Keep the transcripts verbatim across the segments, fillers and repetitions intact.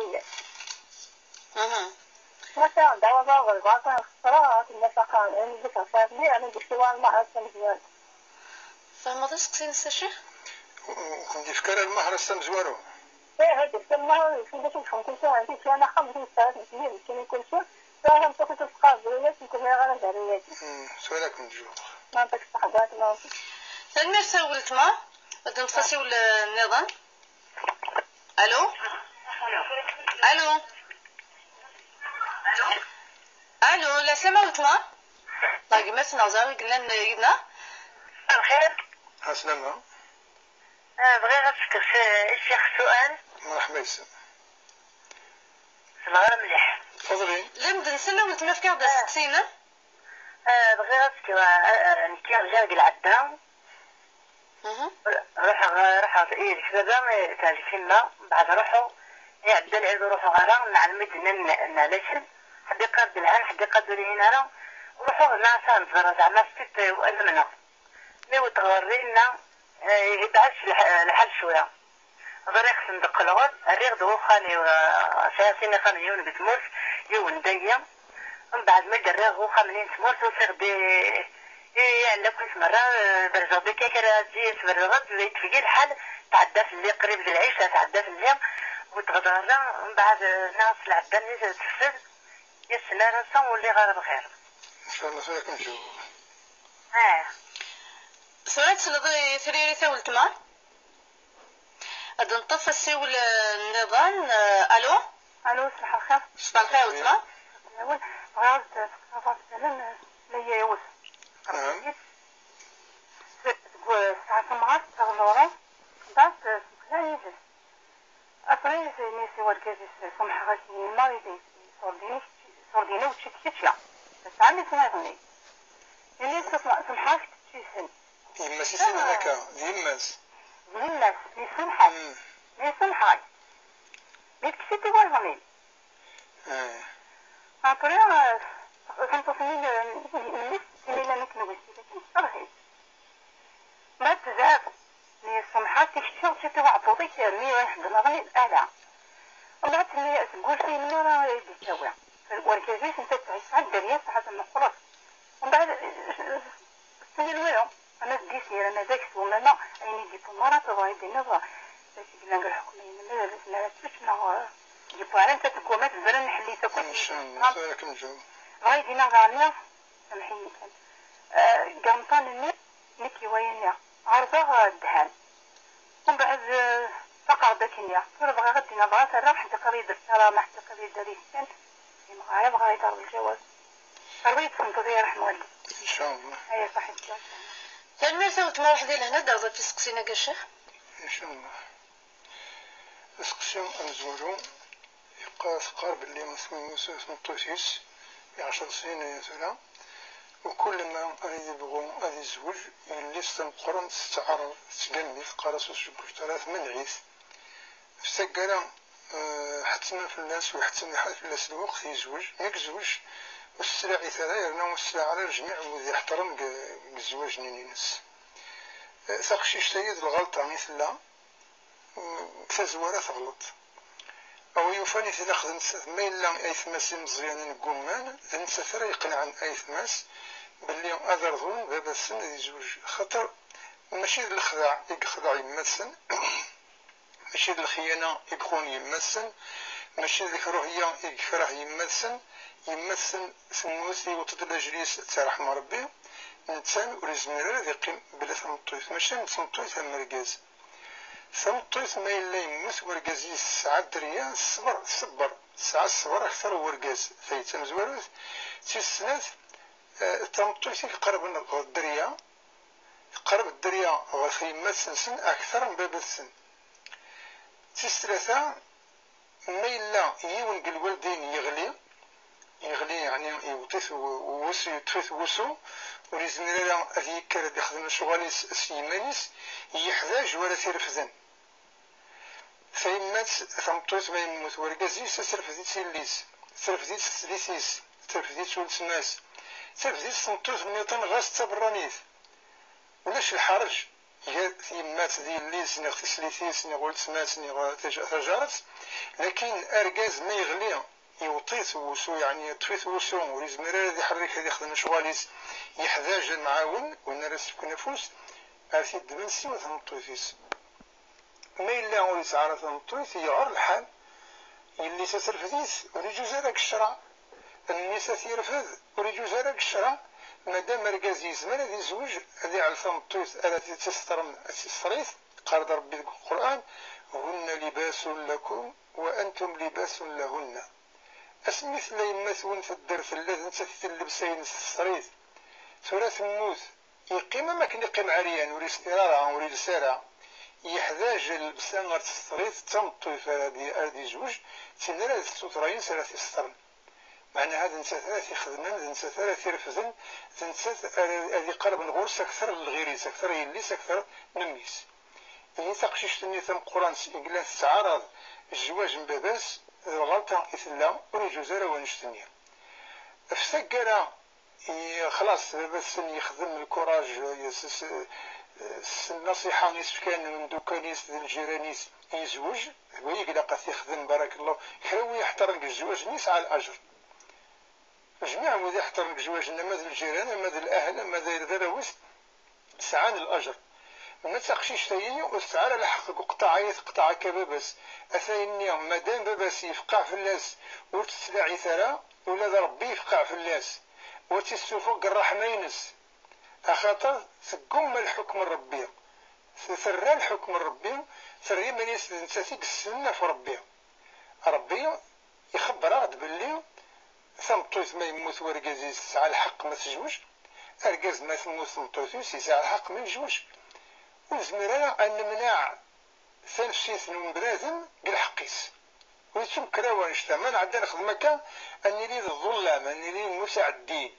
Ih. Mhm. Ma sɛiɣ ddeɛwa baba lbaṭel xesreɣ, akken ma saqan, ayen i d-xesreɣ fell-i, ayen i d-yessiwar lmeḥrez tamezwarut. Tfehmeḍ aseqsi-ines a ccix? Ur, ur, ur ten-d-yefki ara lmeḥrez tamezwarut? Ih, ad d-yefki lmeḥrez, yefki-d acu yexdem kulci, ɛni kra n axxam, d acu yesɛa, d acu yemkini kulci, tura tameṭṭut-is teqqar belli ur kem-ɣriɣ ara dderya-agi. Hmm, tura ad kem-ǧǧuɣ. Ma nṭik ṣṣeḥ, barakallahu fik. Tanemmirt a weltma, ad d-neṭṭef asiwel, eh, nniḍen. Allô? Allô? Allô, la semaine, toi? La gmette, nous avons une, une, une. Lxir. Ɛeslama. Ah, bɣiɣ ad fkeɣ s-, i ccix sual. Mṛeḥba yes-m. Semɣer mliḥ. Tfeḍli. Lem d nsel, weltma fkiɣ-d asteqsi-inem. Ah, bɣiɣ ad fkeɣ, ah, ah, nekki lliɣ deg lɛedda. Mhm. Ruḥeɣ, ruḥeɣ yid-s baba, eh, teɛjeb yemma, mbeɛd ruḥeɣ, iɛedda lɛid ur ruḥeɣ ara, nɛelm i d-nnan, nnan-asen, ḥedd iqqar-d lhan, ḥedd iqqar-d ur lhin ara, ruḥeɣ, nnan-as ad nẓer, zeɛma s tiṭ-iw ad amneɣ. Mi wwḍeɣ ɣer dinna, eh, ihi tɛac lḥ-, lḥal cwiya. Ḍriɣ-ten deg lɣed, rriɣ-d uxxam-iw, eh, sɛiɣ sin ixxamen, yiwen deg tmurt, yiwen dagi. Mbeɛd ma d-rriɣ uxxam-nni n tmurt, usiɣ-d i, i, i ɛellakuyt merra, eh, berzeɣ-d akka kra zi, berzeɣ-d, yettfeggi lḥal, tɛedda fell-i qrib d lɛica, tɛedda fell-i, wwḍeɣ-d ɣer da, mbeɛd, eh, nniɣ-as lɛedda-nni tefsed, yes-sen ara sa ur lliɣ ara bxir. Ncallah tura ad kem-ǧǧuɣ. Ah. Tura ad tesleḍ i tririt a weltma? Ad neṭṭef asiwel, eh, nniḍen. Eh, alo? Alo, ṣbaḥ lxir. Ṣbaḥ lxir, weltma. Awal, bɣiɣ ad d-fkeɣ afalan, eh, ma yya yiwet. Naam. Seg, seg, eh, ssaɛa tamɣart, taɣluri, xḍant, eh, tmeqla yid-s. Après, ini-as i wergaz-is, "Semḥeɣ-ak i yemma, i d-, iṣurdinek, iṣurdin-iw ččit kečč." Tesɛam isem-iḍen-nni. Ini-as, "Semḥeɣ-ak, teččisen." Yemma-s i s-yennan akka, d yemma-s. D yemma-s, mi semḥeɣ. Hmm. Mi semḥeɣ. Mi tekkes-it i wayeḍ-nni. Eh. Après, eh, tameṭṭut-nni, eh, yemma-s, imi llan akken wis-, akken tecreḥ-it. Ma tezɛef, mi semḥeɣ, tikci, tiṭ i uɛebbuḍ-ik, mi iḥeddmeɣ, ala. Mbeɛd tenna-yas deg wurfay-nni ara d-yettawi. Wergaz-is netta tesɛa dderya, tesɛa tameqqrant. Mbeɛd, eh, eh, snin walu, ama d disir, ama d aksum, ama ayen i d-yewwi mara tebɣa i d-iniḍ, d acu yellan deg lḥukm-nni, ma d ass n ara tečč neɣ, eh, d-yewwi ara netta tegguma tezra nḥelli-t akk. Incallah, tura akken nǧew. Bɣa i d-iniɣ daɣen, samḥ-iyi kan. Eh, deg imeṭṭan-nni, nekk i wayen-nni, ɛerḍeɣ, eh, ddhan. Mbeɛd, eh, faqeɣ-d akken-nni. Tura bɣiɣ ad d-iniɣ, dɣa terra, ḥedd iqrib-d lkaram, ḥedd iqrib-d ad yefkan. Imɣara bɣiɣ ad d-aɣeɣ lǧawab. Terwi-d senṭeḍ, ya ṛeḥma walli. Incallah. Aya ṣaḥit. Tanemmirt a weltma, ruḥ di lehna, ad d-taweḍ ɣef iseqsiyen-agi a ccix. Incallah. Aseqsi amezwaru, yeqqar, teqqar belli temmut tmeṭṭut-is i ɛecr snin aya tura, u kul ma ara yebɣu ad yezweǧ, yelli-s tameqqrant tettɛerḍ, tettgammi, teqqar-as ur tcewwileḍ ara, tmenɛ-it. F taggara, eh, ḥettmen fell-as, u iḥettem lḥal fell-as lweqt yezweǧ. Mi yezweǧ, ur s-tesliɛit ara, yerna ur s-tesliɛ ara lejmiɛ n wid iḥeṭṭren deg, deg zzwaǧ-nni-ines. Eh, taqcict-agi d lɣelṭa i tella, eh, tazwara teɣleḍ. A wi yufan i tella xedmet, ma yella aytma-s imeẓyanen ggumman, d nettat ara iqenɛen aytma-s belli ad rḍun baba-tsen ad yezweǧ. Xaṭer mačči d lexdeɛ i yexdeɛ yemma-tsen, mačči d lxiyana i yexun yemma-tsen, mačči d lekruhya i yekreh yemma-tsen. Yemma-tsen temmut, yewweḍ-d lajel-is, ad tt-yerḥem Rebbi, netta ur yezmir ara ad yeqqim bla tameṭṭut, mačči am tmeṭṭut am urgaz. Tameṭṭut ma yella yemmut wergaz-is tesɛa dderya, teṣber, tṣebber, tesɛa ṣṣber akter n wergaz. Tayi d tamezwarut. Tis snat, eh, tameṭṭut i iqerben ɣer dderya, teqreb dderya ɣer tyemmat-nsen akter n baba-tsen. Tis tlata, ma yella yiwen deg lwaldin yeɣli, yeɣli, yeɛni yewweḍ-it u-, uwes-, yeṭṭef-it wusu, ur yezmir ara ad yekker ad yexdem lecɣal-is s yiman-is, yeḥdaǧ wara t-irefden. Tayemmat, tameṭṭut ma yemmut wergaz-is, ad terfed-itt yelli-s, terfed-itt teslit-is, terfed-itt weltma-s, terfed-itt tmeṭṭut nniḍen ɣas d taberranit. Ulac lḥerǧ gar tyemmat d yelli-s, neɣ tislit-is, neɣ weltma-s, neɣ taj-, tajaret. Lakin argaz ma yeɣli, yewweḍ-it wusu, yeɛni yeṭṭef-it wusu, ur yezmir ara ad iḥerrek, ad yexdem lecɣal-is, yeḥdaǧ amɛawen, win ara s-yefken afus, ar t-id-ddmen siwa tameṭṭut-is. Ma yella ur yesɛi ara tameṭṭut, yeɣɣer lḥal. Yelli-s ad terfed-it, ur iǧuz ara deg ccreɛ. Mmi-s ad t-yerfed, ur iǧuz ara deg ccreɛ. Madam argaz yezmer ad yezweǧ, ad iɛell tameṭṭut ara t-issetren, ad t-isseter-it. Qqar-d Rebbi deg Lqur'an: "هن لباس لكم وأنتم لباس لهن." Asmi tella yemma-twen tedder, tella d nettat i t-llebsayen, tesseter-it. Tura temmut, yeqqim am akken yeqqim ɛeryan, ur yestir ara, ur yelsi ara. Yeḥdaǧ llebsa ar tesseter-it, d tameṭṭut ara d-, ara d-yezweǧ, d tin ara d-tessuter ayen s ara t-issetren. Meɛnaha d nettat ara t-ixedmen, d nettat ara t-irefden, d nettat ara, ad iqerben ɣur-s akter n lɣir-is, akter n yelli-s, akter n mmi-s. Ihi taqcict-nni tameqqrant i yellan tettɛaraḍ zzwaǧ n baba-s, d lɣelṭa i tella, ur iǧuz ara wannect-nni. Ɣef taggara, i, xlaṣ, baba-tsen yexdem lkuraj, s, s, s nnasiḥa i s-fkan imdukal-is d lǧiran-is, yezweǧ, d wayeg ilaq ad t-yexdem, barakallah. Kra wi iḥeṭṭren deg zzwaǧ-nni yesɛa laǧer. Jmiɛ wid iḥeṭṭren deg zzwaǧ-nni, ama d lǧiran, ama d lahl, ama d, d arraw-is, sɛan laǧer. Ma d taqcict-agi ur tesɛi ara lḥeqq deg uqeṭṭeɛ ay teqṭeɛ akka baba-s. Ata-yenni, madam baba-s yefqeɛ fell-as, ur tt-tettlaɛit ara, ula d Ṛebbi yefqeɛ fell-as, u ad tt-issufeɣ deg ṛṛeḥma-ines. Axaṭer teggumma lḥukm n Ṛebbi. Terra lḥukm n Ṛebbi, terra iman-is d nettat i yessnen ɣef Ṛebbi. Ṛebbi ixebber-aɣ-d belli tameṭṭut ma yemmut wergaz-is tesɛa lḥeqq ma tezweǧ, argaz ma temmut tmeṭṭut-is yesɛa lḥeqq ma yezweǧ. Ur nezmir ara ad nemneɛ tanefsit n bnadem deg lḥeqq-is. Ur yettunker ara wannect-a. Ma nɛedda nexdem akka, ad nili d ḍḍullam, ad nili d mutɛeddin.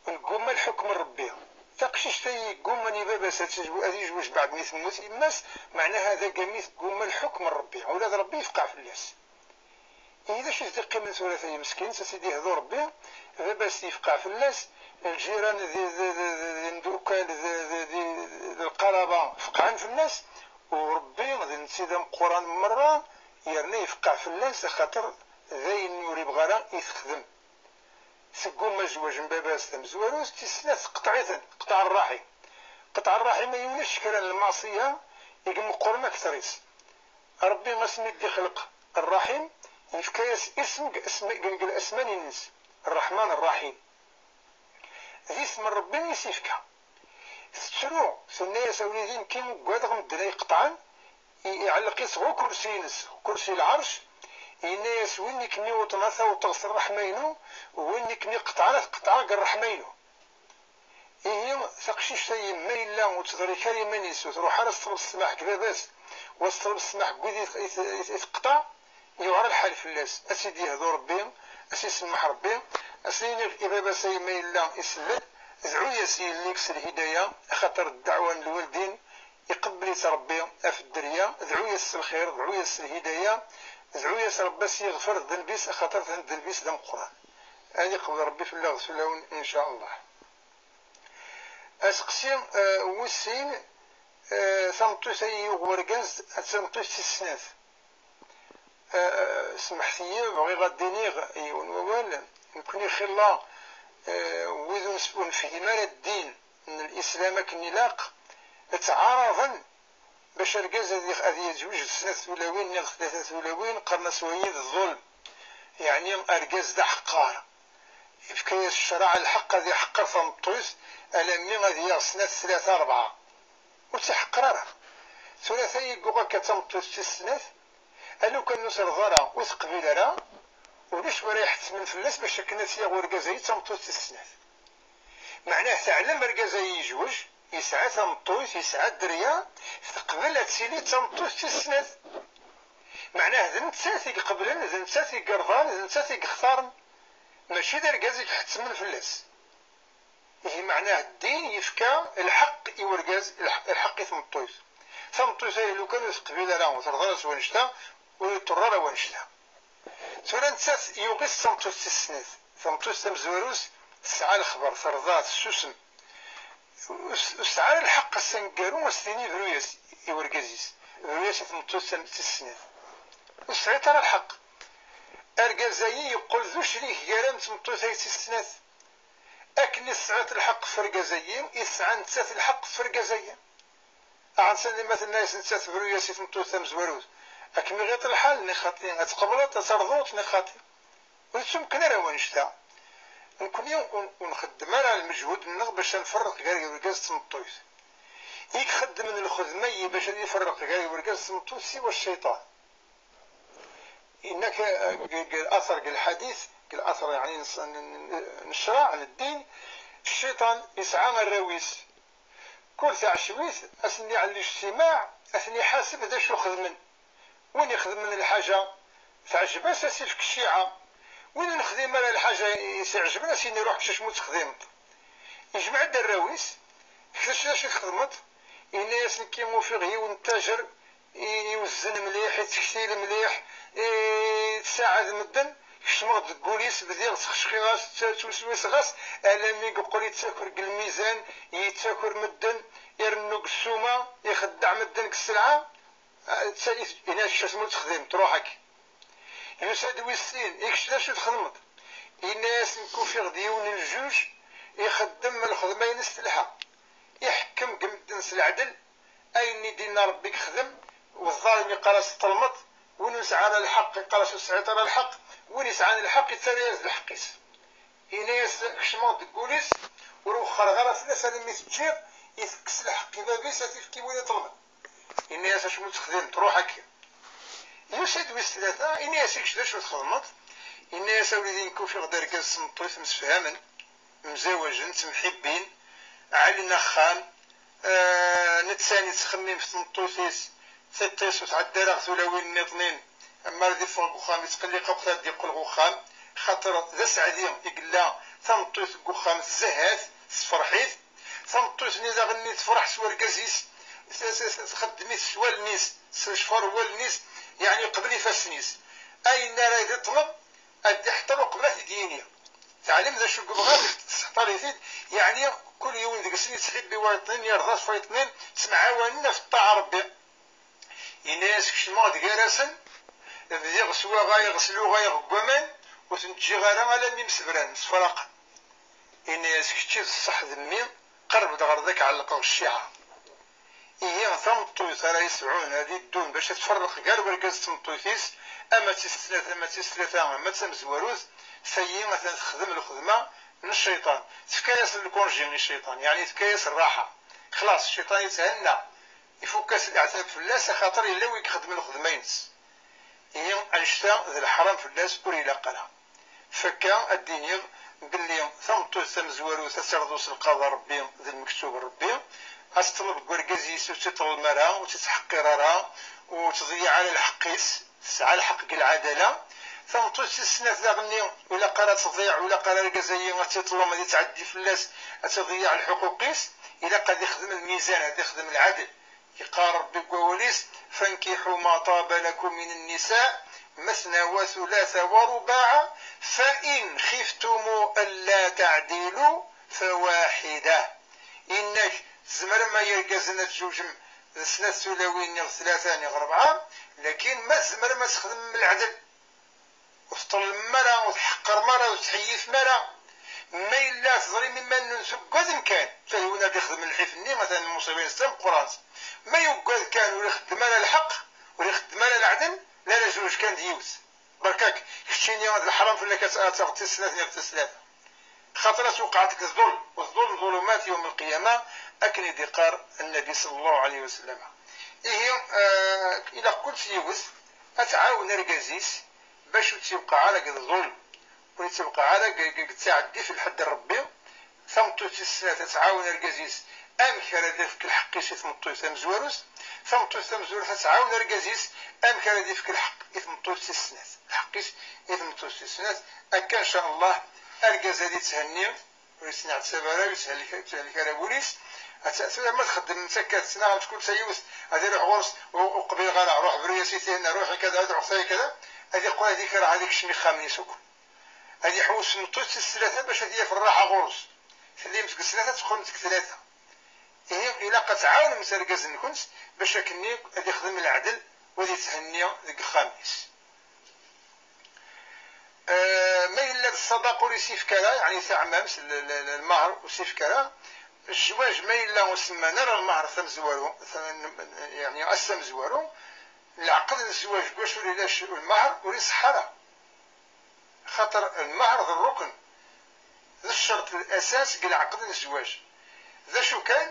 Neggumma lḥukm n Ṛebbi. Taqcict-a yegguman i baba-s ad tezw-, ad yezweǧ beɛd mi temmut yemma-s, meɛnaha d agami teggumma lḥukm n Ṛebbi. Ula d Ṛebbi yefqeɛ fell-as. Ihi d acu i s-d-iqqimen tura, tayi meskint, ad tt-id-ihdu Ṛebbi, baba-s yefqeɛ fell-as, lǧiran d, d, d, d, d imdukal, d, d, d, d lqaraba feqɛen fell-as, u Ṛebbi d netta i d ameqqran merra, yerna yefqeɛ fell-as, axaṭer d ayen ur yebɣi ara i texdem. Teggumma zzwaǧ n baba-s tamezwarut, tis snat teqṭeɛ-iten, teqṭeɛ rraḥim. Qeṭɛa rraḥim-agi ulac kra n lmaṣiyya i imeqqren akter-is. Ṛebbi asmi d-ixleq rraḥim, yefka-yas isem deg asma-, deg, deg lasman-ines, Rreḥman Rraḥim. D isem n Ṛebbi i s-yefka. Tettru, tenna-yas: "A wlidi, nekki ugadeɣ medden ay qeṭɛen." I-, iɛelleq-itt ɣer ukursi-ines, ukursi lɛerc, yenna-yas: "Win i kem-iwṭen ad t-awṭeɣ s ṛṛeḥma-inu, win i kem-iqeṭɛen ad t-qeṭɛeɣ deg ṛṛeḥma-inu." Ihi taqcict-agi, ma yella ur teḍri kra iman-is, ur truḥ ara s ṭṭleb ssmaḥ deg baba-s, u s ṭṭleb ssmaḥ deg wid i t-, i t-, i t-, i teqṭeɛ, yewɛer lḥal fell-as. Ad tt-id-yehdu Ṛebbi, ad s-isemmeḥ Ṛebbi, ad s-yini i baba-s: "Ay ma yella isell-d, dɛu-yas i yelli-k s lhidaya, axaṭer ddeɛwa n lwaldin iqebbel-itt Ṛebbi ɣef dderya, dɛu-yas s lxir, dɛu-yas s lhidaya, dɛu-yas Ṛebbi ad s-yeɣfer ddneb-is, axaṭer ddneb-is d ameqqran." Ad iqbel Ṛebbi fell-aɣ d fell-awen, in ca Allah. Aseqsi, eh, wis sin, eh, tameṭṭut ay yuɣ wergaz, d tameṭṭut tis snat. Eh, smeḥt-iyi, bɣiɣ ad d-iniɣ yiwen wawal. Nekkni xilla, eh, wid ur nes-, ur nefhim ara ddin n Lislam akken ilaq, ttɛaraḍen bac argaz ad yex-, ad yezweǧ d snat tulawin neɣ tlata tulawin, qqaren-as wayi d ḍulm. Yeɛni argaz d aḥeqqar. Yefka-yas ccṛeɛ lḥeqq ad iḥeqqer tameṭṭut, alammi ad yaɣ snat, tlata, rebɛa. Ur tt-iḥeqqer ara. Tura tayi yuɣ akka d tameṭṭut tis snat, a lukan ur terḍa ara, ur teqbil ara, ulac wara iḥettmen fell-as bac akken ad tt-yaɣ urgaz-ayi d tameṭṭut tis snat. Meɛnah teɛlem argaz-ayi yejwej, yesɛa tameṭṭut, yesɛa dderya, teqbel ad tili d tameṭṭut tis snat. Meɛnah d nettat i iqeblen, d nettat i yerḍan, d nettat i yextaren. Mačči d argaz i iḥettmen fell-as. Ihi meɛnah ddin yefka lḥeqq i urgaz, lḥ-, lḥeqq i tmeṭṭut. Tameṭṭut-ayi lukan ur teqbil ara, ur terḍa ara s wanect-a, ur iḍerr ara wanect-a. Tura nettat yuɣ-itt d tameṭṭut tis snat. Tameṭṭut tamezwarut tesɛa lexber, terḍa, tessusem. Ur s-, ur tesɛi ara lḥeqq ass aneggaru ad s-tini bru-yas i urgaz-is, bru-yas i tmeṭṭut tam-, tis snat. Ur tesɛiḍ ara lḥeqq. Argaz-ayi yeqqel d ucrik gar-am d tmeṭṭut-ayi tis snat. Akken i tesɛiḍ lḥeqq ɣef urgaz-ayi, i tesɛa nettat lḥeqq ɣef urgaz-ayi. Aɛensan ma tenna-yas nettat bru-yas i tmeṭṭut tamezwarut, ad kem-iɣiḍ lḥal, neɣ xaṭi, ad tqebleḍ, ad terḍuḍ, neɣ xaṭi. Ur tettumken ara wanect-a. Nekni ur, ur nxeddem ara lmeǧhud-nneɣ bac ad nferreq gar urgaz d tmeṭṭut. I ixeddmen lxedma-yi bac ad iferreq gar urgaz d tmeṭṭut siwa cciṭan. Yenna-k, eh, deg, deg later, deg lḥadit, deg later, yeɛni, n ṣ-, n, n, n ccṛeɛ, n ddin, cciṭan yesɛa arraw-is. Kul taɛecwit, ad sen-iɛelli ijtimaɛ, ad ten-iḥaseb d acu xedmen. Win ixedmen lḥaǧa teɛjeb-as, ad s-ifk cciɛa. Win ur nexdim ara lḥaǧa i s-iɛejben, ad s-yini: "Ruḥ kečč, acu mu texdimeḍ?" Yejmeɛ-d arraw-is, kečč d acu txedmeḍ? Yenna-yas: "Nekki ufiɣ yiwen n ttajer i-, iwezzen mliḥ, ittektil mliḥ, i-, ittsaɛad medden." Kecmeɣ-d deg wul-is, bdiɣ ttxecxiɣ-as, tt-, ttweswiseɣ-as, alammi yeqqel yettaker deg lmizan, yettaker medden, irennu deg ssuma, ixeddeɛ medden deg sselɛa. Ah, tt-, yenna-yas: "Kečč asmi ur texdim, truḥ akk." Yusa-d wis sin: "I kečč d acu txedmeḍ?" Yenna-yas: "Nekk ufiɣ-d yiwen n ljuj ixeddem lxedma-ines telha. Iḥekkem deg medden s leɛdel, ayen i d-yenna Ṛebbi yexdem, u ẓẓalem yeqqar-as ṭṭelmeḍ, win ur nesɛi ara lḥeqq yeqqar-as ur tesɛiḍ ara lḥeqq, win yesɛan lḥeqq yettarra-yas-d lḥeqq-is." Yenna-yas: "Kecmeɣ deg wul-is, ur wexxreɣ ara fell-as alammi t-ǧǧiɣ, itekkes lḥeqq i bab-is, ad t-ifk i win iṭelben." Yenna-yas: "Acu mu texdim, truḥ akkin." Yusa-d wis tlata, yenna-yas: "I kečč d acu txedmeḍ?" Yenna-yas: "A wlidi, nekk ufiɣ-d argaz d tmeṭṭut msefhamen, mzawajen, ttemḥibbin, ɛellen axxam, eh, nettan yettxemmim f tmeṭṭut-is, tiṭ-is ur tɛedda ara ɣer tulawin nniḍnin, mi ara d-iffeɣ deg uxxam, yettqelliq akk ad d-yeqqel ɣer uxxam, xaṭer d aseɛdi i yella, tameṭṭut deg uxxam tzehha-t, tessefreḥ-it, tameṭṭut-nni daɣen-nni tefreḥ s wergaz-is, t-, t-, t-, txeddem-it s wallen-is, s lecfar n wallen-is, yeɛni qbel ifassen-is. Ayen ara d-iṭleb, ad d-iḥḍer uqbel ad t-id-yini. Teɛlem d acu i yebɣa, tesseḥḍer-it-id, yeɛni kul yiwen deg-sen yettḥibbi wayeḍnin, yerḍa s wayeḍnin, ttemɛawanen ɣef ṭṭaɛa n Ṛebbi." Yenna-yas: "Kecmeɣ-d gar-asen, Bdiɣ swaɣayeɣ, sluɣayeɣ deg waman, ur ten-ǧǧiɣ ara alammi msebran, msefraqen. Yenna-yas: "Kečči d ṣṣeḥ d mmi, qerreb-d ɣer da, ad k-ɛellqeɣ cciɛa." Ihi tameṭṭut ara yesɛun ad iddun bac ad tferreq gar urgaz d tmeṭṭut-is, ama d tis snat, ama d tis tlata, ama d tamezwarut, tayi atan texdem lxedma n cciṭan. Tefka-yas lkunji i cciṭan, yeɛni tefka-yas rraḥa. Xlaṣ, cciṭan yethenna, ifukk-as leɛtab fell-as, axaṭer yella wi ixeddmen lxedma-ines. Ihi annect-a d leḥram fell-as, ur ilaq ara. Fakka ad d-iniɣ belli tameṭṭut tamezwarut ad terḍu s lqaḍa n Ṛebbi d lmektub n Ṛebbi, ad teṭleb deg urgaz-is, ur tt-iṭellem ara, ur tt-ittḥeqqir ara, ur tḍeyyeɛ ara lḥeqq-is, tesɛa lḥeqq deg lɛadala. Tameṭṭut tis snat daɣenni, ur ilaq ara ad tḍiɛ, ur ilaq ara argaz-agi ad tt-iṭlem, ad ittɛeddi fell-as, ad tḍeyyeɛ lḥuquq-is. Ilaq ad ixdem lmizan, ad ixdem lɛadel. Yeqqar Ṛebbi deg wawal-is: "Fankiḥu ma ṭaba lakum min nnisa'i mathna wa thulatha wa ruba'a, fa in khiftumu alla ta'dilu fawaḥida." Inna-k tzemrem ay irgazen ad tzewǧem d snat tulawin neɣ tlata neɣ ṛebɛa, lakin ma tzemrem ad txedmem leɛdel. Ur tṭellmem ara, ur tḥeqqrem ara, ur tettḥeyyifem ara. Ma yella teẓrim iman-nwen tuggadem kan, ula d win ara d-ixedmen lḥif-nni, atan lmuṣiba-ines d tameqqrant. Ma yuggad kan, ur ixeddem ara lḥeqq, ur ixeddem ara leɛdel, la la zuj kan d yiwet. Berka-k, keččini d leḥram fell-ak ad ad taɣeḍ tis snat neɣ tis tlata. Xaṭer ad tewqeɛ deg ẓḍulm, wa ẓḍulm ḍulumat yawm lqiyama, akken i d-iqqar Nnabi ṣalla Llahu ɛalayhi wa sallam. Ihi, eh, ilaq kul yiwet ad tɛawen argaz-is bac ur tt-iwqeɛ ara deg ẓḍulm, ur tt-iwqeɛ ara deg, deg, deg ttaɛeddi f lḥedd n Ṛebbi. Tameṭṭut tis snat ad tɛawen argaz-is amek ara d-ifk lḥeqq-is i tmeṭṭut tamezwarut, tameṭṭut tamezwarut ad tɛawen argaz-is amek ara d-ifk lḥeqq i tmeṭṭut tis snat, lḥeqq-is i tmeṭṭut tis snat. Akka, ncallah, argaz ad itthenni, ur yettneɛtab ara, ur yetthellek, yetthellek ara wul-is. Tura ma txeddem netta akka, tettnaɣemt kul sa yiwet, ad iruḥ ɣur-s, ur, ur qbileɣ ara, ruḥ bru-yas i tihin, ruḥ i kada, ad ruḥ sa i kada, ad iqqel ad ikreh, ad ikcem ixxamen-is akk. Ad iḥewwes tmeṭṭut tis tlata bac ad yaf rraḥa ɣur-s. Tellimt deg snat, ad teqqlemt deg tlata. Ihi, ilaq ad tɛawnemt argaz-nkent bac akkenni ad ixdem leɛdel, u ad itthenni deg uxxam-is. Eh, ma yella d ṣṣadaqa ur isifk ara, yeɛni taɛmamt, l-, l-, l-, lmehr ur isifk ara, zzwaǧ ma yella ur semman ara lmehr tamezwaru, ta-, yeɛni ass amezwaru, leɛqed n zzwaǧ deg wacu ur yella c-, lmehr ur iṣeḥḥa ara. Xaṭer lmehr d rrukn, d ccerṭ, d asas deg leɛqed n zzwaǧ. D acu kan,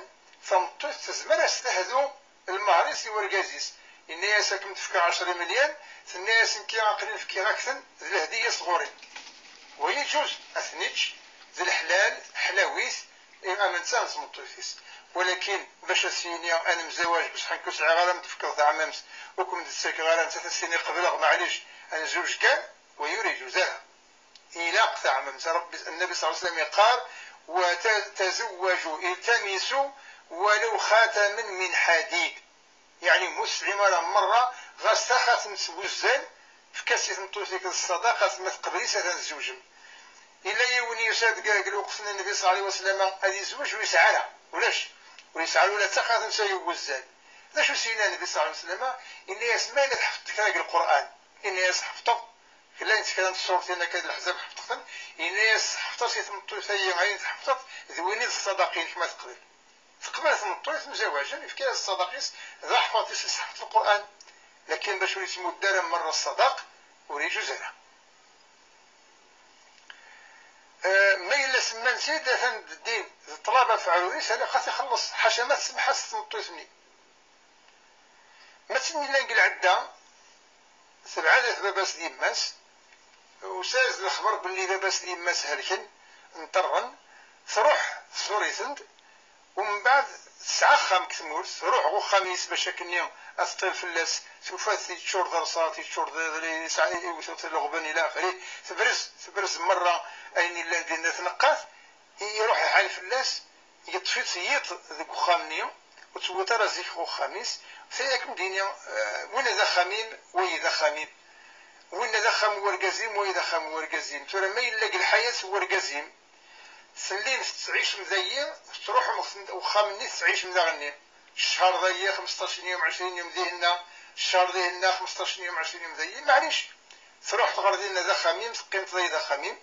tameṭṭut tezmer ad s-tehdu lmehr-is i urgaz-is. Yenna-yas: "Ad kem-d-fkeɣ ɛecra imelyan." Tenna-yas: "Nekki aql-i fkiɣ-ak-ten d lehdiya sɣur-i." Wa yeǧǧuz, ad ten-iǧǧ, d leḥlal, ḥlawit, i am netta d tmeṭṭut-is. Walakin bac ad s-yini: "Ad nemzawaǧ, bṣeḥ nekk ur sɛiɣ ara m-d-fkeɣ taɛmamt, ur kem-d-ttakeɣ ara", nettat ad s-tini: "Qebleɣ, maɛlic, ad nezweǧ kan", wa ur yeǧuz ara. Ilaq taɛmamt. Ṛebbi, Nnabi ṣalla Llahu ɛalayhi wa sallam yeqqar: "Wa ta-, tazawwaju, iltamisu walaw xataman min ḥadid." Yeɛni, ur tesɛim ara merra ɣas taxatemt n wuzzal, efk-as i tmeṭṭut-ik d ṣṣadaqa, ma teqbel-itt, ad tzewǧem. Yella yiwen yusa-d deg, deg lweqt n Nnbi ṣalla Llahu ɛalayhi wa sallam ad yezweǧ, ur yesɛi ara, ulac, ur yesɛi ara ula d taxatemt ay n wuzzal. D acu s-yenna Nnbi ṣalla Llahu ɛalayhi wa sallam? Yenna-yas: "Ma yella tḥefḍeḍ kra deg Lqur'an?" Yenna-yas: "Ḥefḍeɣ." Llant kra n tṣurtin akka d leḥzab ḥefḍeɣ-ten. Yenna-yas: "Ḥefḍ-as i tmeṭṭut-ayi ayen tḥefḍeḍ, d win i d ṣṣadaqa-inek ma teqbel." Teqbel tmeṭṭut, mzawaǧen, yefka-yas ṣṣadaqa-is, d aḥfaḍ-is, yesseḥfeḍ Lqur'an. Lakin bac ur yettmudd ara merra ṣṣadaq, ur yeǧuz ara. Eh, ma yella semman-tt-id, atan d ddin, d ṭṭlaba f uɛrur-is, ala xas ixelleṣ, ḥaca ma tsemḥ-as tmeṭṭut-nni. Ma d tin yellan deg lɛedda, tebɛed-it baba-s d yemma-s, usaz lexber belli baba-s d yemma-s helken, nṭerren, truḥ tẓur-iten-d, umbeɛd tesɛa axxam deg tmurt, truḥ ɣer uxxam-is bac akkenni ad teṭṭil fell-as, tufa-t yeččur d rrṣaḍ, yeččur d, d, yesɛa, iwet-it leɣben ila axiri, tebrez, tebrez merra ayen yellan dinna tneqqa-t, iruḥ lḥal fell-as, yeṭṭef-itt yiḍ deg uxxam-nni, ur tewwiḍ ara zik ɣer uxxam-is, yak m-d-ini, eh, winna d axxam-im, wayi d axxam-im. Winna d axxam n wergaz-im, wayi d axxam n wergaz-im. Tura ma yella deg lḥayat n wergaz-im, tellim tettɛicem dayi, tettruḥem ɣer uxxam-nni, tettɛicem daɣenni. Ccher dayi, xemseṭṭac yum, ɛecrin yum dihinna, ccher dihinna xmesṭac n yum, ɛecrin yum dayi, maɛlic. Truḥeḍ ɣer dinna d axxam-im, teqqimeḍ dayi d axxam-im.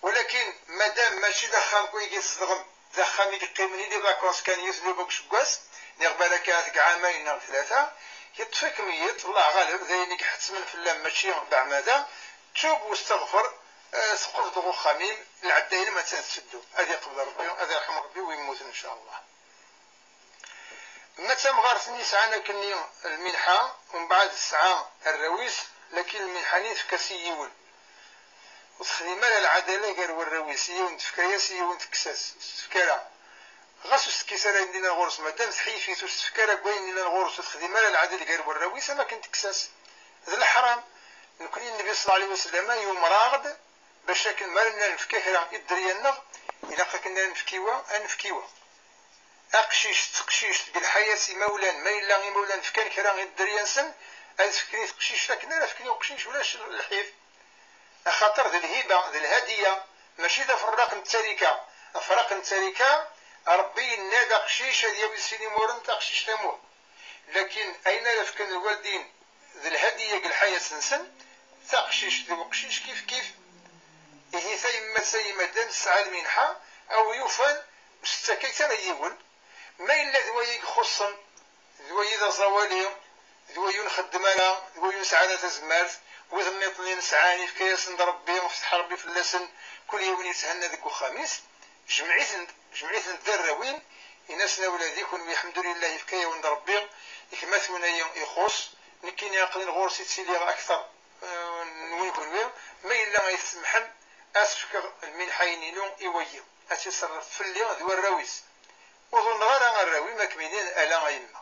Walakin madam mačči d axxam-ik wigi tzedɣem, d axxam i yeqqimen i les vacances kan yiwet n yum deg useggas, neɣ balak ahat deg ɛamayen neɣ tlata, yeṭṭef-ikem yiḍ, Allah ɣaleb, d ayen i iḥettmen fell-am, mačči beɛmada. Tub westeɣfer, eh, teqqleḍ ɣer uxxam-im, lɛedda-inem attan tetteddu. Ad iqbel Rebbi, ad irḥem Rebbi wi yemmuten, ncallah. Ma d tamɣart-nni yesɛan akkenni lminḥa, umbeɛd tesɛa arraw-is, lakin lminḥa-nni tefka-s i yiwen. Ur texdim ara lɛadala gar warraw-is, yiwen tefka-yas, yiwen tekkes-as, ur s-tefka ara. Ɣas ur s-tekkis ara ayen yellan ɣur-s, madam tḥeyf-it, ur s-tefka ara deg wayen yellan ɣur-s, ur texdim ara lɛadala gar warraw-is, am akken tekkes-as. D leḥram. Nekni, Nnbi ṣella Llahu ɛalayhi wa sallam yumer-aɣ-d bac akken ma nella nefka kra i dderya-nneɣ, ilaq akken ad nefk i wa, ad nefk i wa. Aqcic d teqcict deg lḥayat imawlan, ma yella imawlan fkan kra i dderya-nsen, ad fken i teqcict akken ara fken i uqcic, ulac lḥif. Axaṭer d lhiba, d lhadiya, mačči d aferraq n ttarika. Aferraq n ttarika, Ṛebbi yenna-d aqcic ad yawi sin imuren, taqcict amuh. Lakin ayen ara fken lwaldin d lhadiya deg lḥayat-nsen, taqcict d uqcic kif kif. Ihi tayemmat, ay imaddan, tesɛa lminḥa, a wi yufan ur s-ttakayt ara yiwen. Ma yella d wayi i ixuṣṣen, d wayi d aẓawali, d wayi ur nxeddem ara, d wayi ur nesɛi ara tazmert, wid nniḍen i nesɛan, yefka-yasen-d Ṛebbi, ifteḥ Ṛebbi fell-asen, kul yiwen yethenna deg uxxam-is, jmeɛ-iten-d, jmeɛ-iten-d d arraw-im, in-asen a wladi, kunwi, lḥemdulillah, yefka-yawen-d Ṛebbi, gma-twen-ayi ixuṣṣ, nekkini aql-in ɣur-s i ttiliɣ akteṛ, eh, n win kunwi, ma yella ay tsemḥem, ad s-fkeɣ lminḥa-inu i wayi, ad tt-iṣerref fell-i d warraw-is. Ur ḍunneɣ ara arraw-im, ad kem-inin ala a yemma.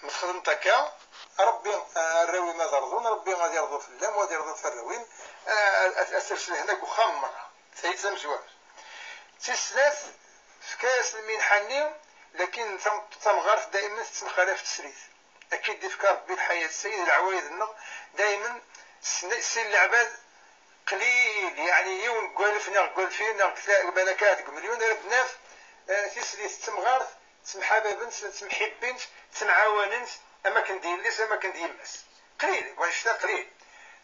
Ma txedmeḍ akka, Ṛebbi, arraw-im ad rḍun, Ṛebbi ad irḍu fell-am, u ad irḍu f warraw-im, a, a, ad ters lehna deg uxxam merra. Tayi d tamezwarut. Tis snat, tefka-yas lminḥa-nni, lakin tam-, tamɣart daymen tettenxalaf teslit. Akka i d-ifka Ṛebbi lḥayat, tayi d leɛwayed-nneɣ, daymen sin, sin leɛbad qlil, yeɛni yiwen deg walef neɣ deg walfin neɣ deg tla-, balak ahat deg umelyun, ara d-naf, eh, tislit d temɣart, ttemḥababent, ttemḥibbint, ttemɛawanent, am akken d yelli-s, am akken d yemma-s. Qlil, deg wannect-a qlil.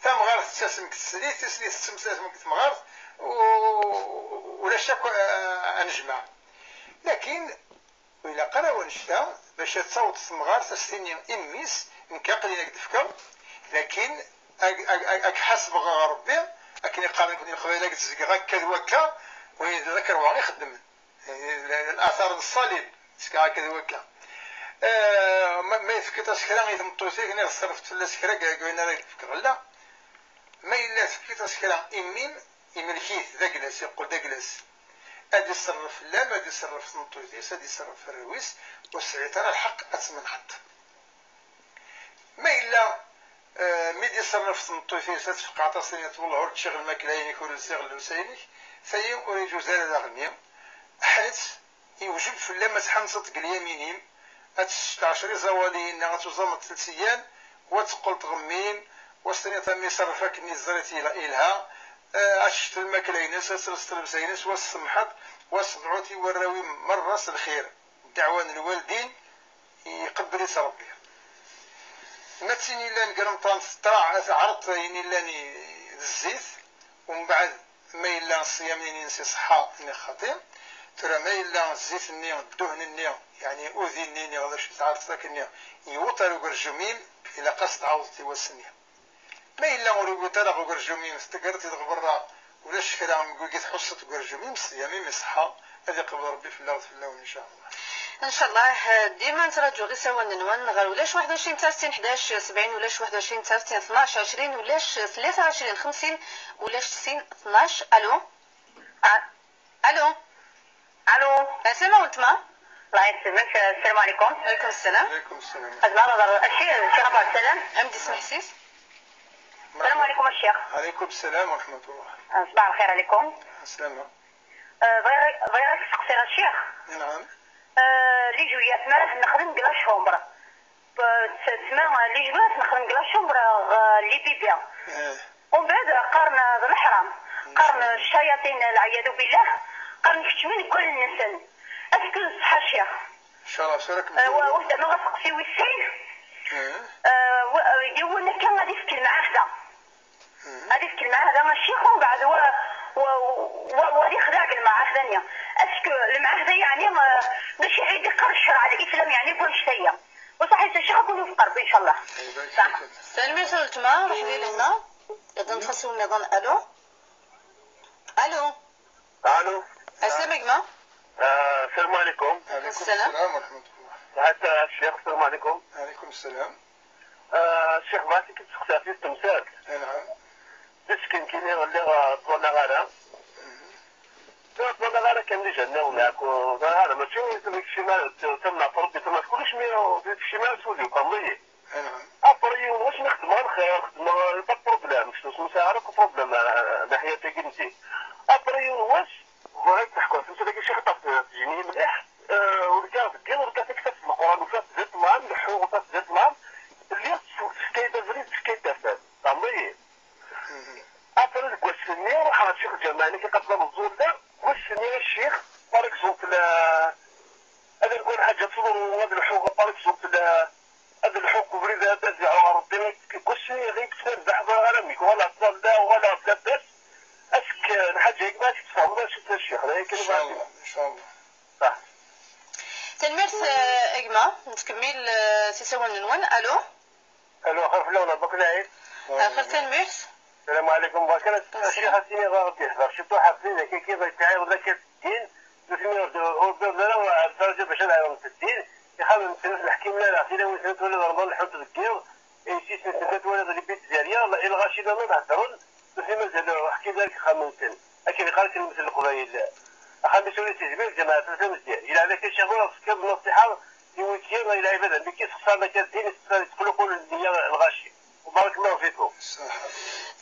Tamɣart tettasem deg teslit, tislit tettasem deg temɣart, u-, ulac akk, eh, anejmaɛ. Lakin, ur ilaq ara wannect-a, bac ad taweḍ temɣart ad s-tini i mmi-s, nekk aql-in ad k-d-fkeɣ, lakin ad, ad, ad, ad k-ḥasbeɣ ɣer Ṛebbi, akken i qqaren nekni Leqbayel, ad k-d-zgeɣ akka d wakka, wayen d akerwa i xeddmen. Later n ṣṣalib, zgeɣ akka d wakka. Eh, ma, ma tefkiḍ-as kra i tmeṭṭut-ik, neɣ tṣerrfeḍ fell-as kra, deg wayen ara k-d-fkeɣ, la. Ma yella tefkiḍ-as kra i mmi-m, imlek-it, d agla-s, yeqqel d agla-s. Ad iṣerref fell-am, ad iṣerref tmeṭṭut-is, ad iṣerref arraw-is, ur tesɛiḍ ara lḥeqq ad tmenɛeḍ. Ma yella, eh, mi d-iṣerref tmeṭṭut-is, ad tfeqɛeḍ aṭas, tenniḍ: "Wellah ur ččiɣ lmakla-inek, ur lsiɣ llebsa-inek", tayi ur iǧuz ara daɣenni. Ḥnet, iwjeb fell-am ad tḥanseḍ deg lyamin-im, ad testeɛcer iẓawaliyen neɣ ad tuẓameḍ telsiyan, u ad teqqleḍ ɣer mmi-m, u ad s-tiniḍ: "A mmi, ṣerref akken i teẓriḍ yelha, yelha." Eh, ad teččeḍ lmakla-ines, ad telseḍ llebsa-ines, u ad s-tsemḥeḍ, u ad s-tedɛuḍ i warraw-im merra s lxir. Ddeɛwa n lwaldin iqebbel-itt Ṛebbi. Ma d tin yellan deg remṭan teṭṭaɛ, ad teɛreḍ ayen yellan i, d zzit, umbeɛd ma yella ṣṣyam-nni-ines iṣeḥḥa neɣ xaṭi. Tura ma yella zzit-nni, dduhn-nni, yeɛni udi-nni neɣ d acu teɛreḍ akkenni, yewweḍ ar ugerjum-im, ilaq ad s-tɛawdeḍ i wass-nni. Ma yella ur yewwiḍ ara ugerjum-im, teṭṭegreḍ-t-id ɣer berra, ulac kra, am wigi tḥusseḍ deg ugerjum-im, ṣṣyam-im iṣeḥḥa, ad iqbel Ṛebbi fell-aɣ d fell-awen, ncallah. Ncallah, eh, dima nettraǧu isawalen-nwen ɣer ulac waḥed u ɛecrin, tlatin, ḥdac, sebɛin, ulac waḥed u ɛecrin, tlatin, tnac, ɛecrin, ulac tlata u ɛecrin, xemsin, ulac sin, tnac. Alo? A-, alo? Alo? Ɛeslama weltma. Allah yesselmek. Assalamu alaikum. Alaikum ssalam. Alaikum ssalam. Azmar, azmar. Aci, Cheikh Abdel Salam. Amdi Smeḥsis. Merḥba. Assalamu alaikum, a Cheikh. Alaikum ssalam wa rahmatullah. Ah, ṣbaḥ lxir alaikum. Ɛeslama. Ah, bɣiɣ, bɣiɣ ad k-steqsiɣ, a Cheikh. Naam. Ah, les jouets, ma nexdem deg la chambre. Ah, t-, tma, les jouets nexdem deg la chambre, ah, les bébés. Eh. Umbeɛd qqaren d leḥram. Qqaren ccayaṭin, lɛiyadu billah. Qqaren keččmen deg wallen-nsen. Est-ce que d ṣṣeḥ, a Cheikh? Ncallah, sura-kem. Ah, wa, wa, ma asteqsi wis sin. Eh, wa- yiwen akka ad ifk lmeɛahda. Ad ifk lmeɛahda a ccix, umbeɛd wa, wa, wa, wa ad ixdeɛ deg lmeɛahda-nni. Est-ce que lmeɛahda yeɛni, eh, d acu i d-iqqar ccreɛ n lislam yeɛni deg wannect-agi? Wa ṣaḥit a ccix, ad ken-iwfeq Rebbi, ncallah. Ṣaḥ. Tanemmirt a weltma, ruḥ di lehna. Ad nxas win-iḍen. Alo? Alo? Alo. Aslama gma. Ah, السلام عليكم. عليكم السلام. السلام ورحمة الله. Ṣaḥit a ccix, السلام عليكم. عليكم السلام. Ah, ccix, bɣiɣ ad k-id-sseqsiɣ ɣef temsalt. Anɛam. Ticki nekkini lliɣ, ah, ṭṭwaleɣ ara. Ur ṭṭwaleɣ ara kan di jana ulac ara, mačči d tikci ma tamnaḍt Rebbi, tamnaḍt kullec, mi d tikci ma tuli, fehmeḍ-iyi. Anɛam. Après yiwen wass mi xedmeɣ lxir, xedmeɣ, pas de problème, s ur sɛiɣ ara akk problème, ah, naḥyat-agi n ddin. Après yiwen wass, bɣiɣ ad d-ḥkuɣ tamsalt-agi, ccix, ad tejjini mliḥ, ah, urgaɣ deg yiḍ, urgaɣ taktabt n Leqran, ufiɣ-tt di ṭṭlam, leḥḥuɣ, ufiɣ-tt di ṭṭlam, lliɣ tefka-yi-d abrid, tefka-yi-d afad. Fehmeḍ-iyi? Après deg wass-nni, ruḥeɣ ɣer ccix Ǧamal, nekk iqabel ameẓẓul da, wass-nni a ccix, par exemple, ah, ad rgun lḥaǧa teḍru, ad lḥuɣ, par exemple, ah, ad lḥuɣ deg ubrid, ad, ad ziɛuɣ ɣer Rebbi, deg wass-nni iɣib, tnerbeḥ, ẓriɣ ara mik, wala ttẓalla, wala ɣef labas, ask lḥaǧa-agi ma ad tt-tfehmeḍ, acu-tt a ccix, d aya kan i bɣiɣ ad d-iniɣ. Inchallah, inchallah. Ṣaḥ. Tanemmirt, eh, a gma. Nettkemmil, eh, s isawalen-nwen. Alo? Alo, xir fell-awen, Rebbi ad ken-iɛin. Axir, tanemmirt. Salam ɛlikum, barka. Salam. Ccix, ad tiniḍ ad ɣ-d-ihder ciṭuḥ ɣef wid akka i yettɛiḍen akka ddin, nutni ur d-, ur d-, ur d-, ara lǧerǧa bac ad ɛiḍent ddin, ixxamen-nsen ur ten-ḥkimen ara, tilawin-nsen ad twaliḍ Remḍan leḥḥunt deg yiḍ, yessi-tsen ad twaliḍ lebbi ttzerriɣ, lɣaci d aman heddren, nutni mazal ḥkin ara deg ixxamen-nsen. Akken iqqar akken lmet n Leqbayel. Axxam-is ur yettizmir, lǧameɛ tlata mezdir. Yelɛa-k a ccix, ur tefkiḍ nṣiḥa i wigi, i lɛibad, am wigi sexsaren akka ddin, yettquluqul nniya lɣaci. وبارك الله فيكم.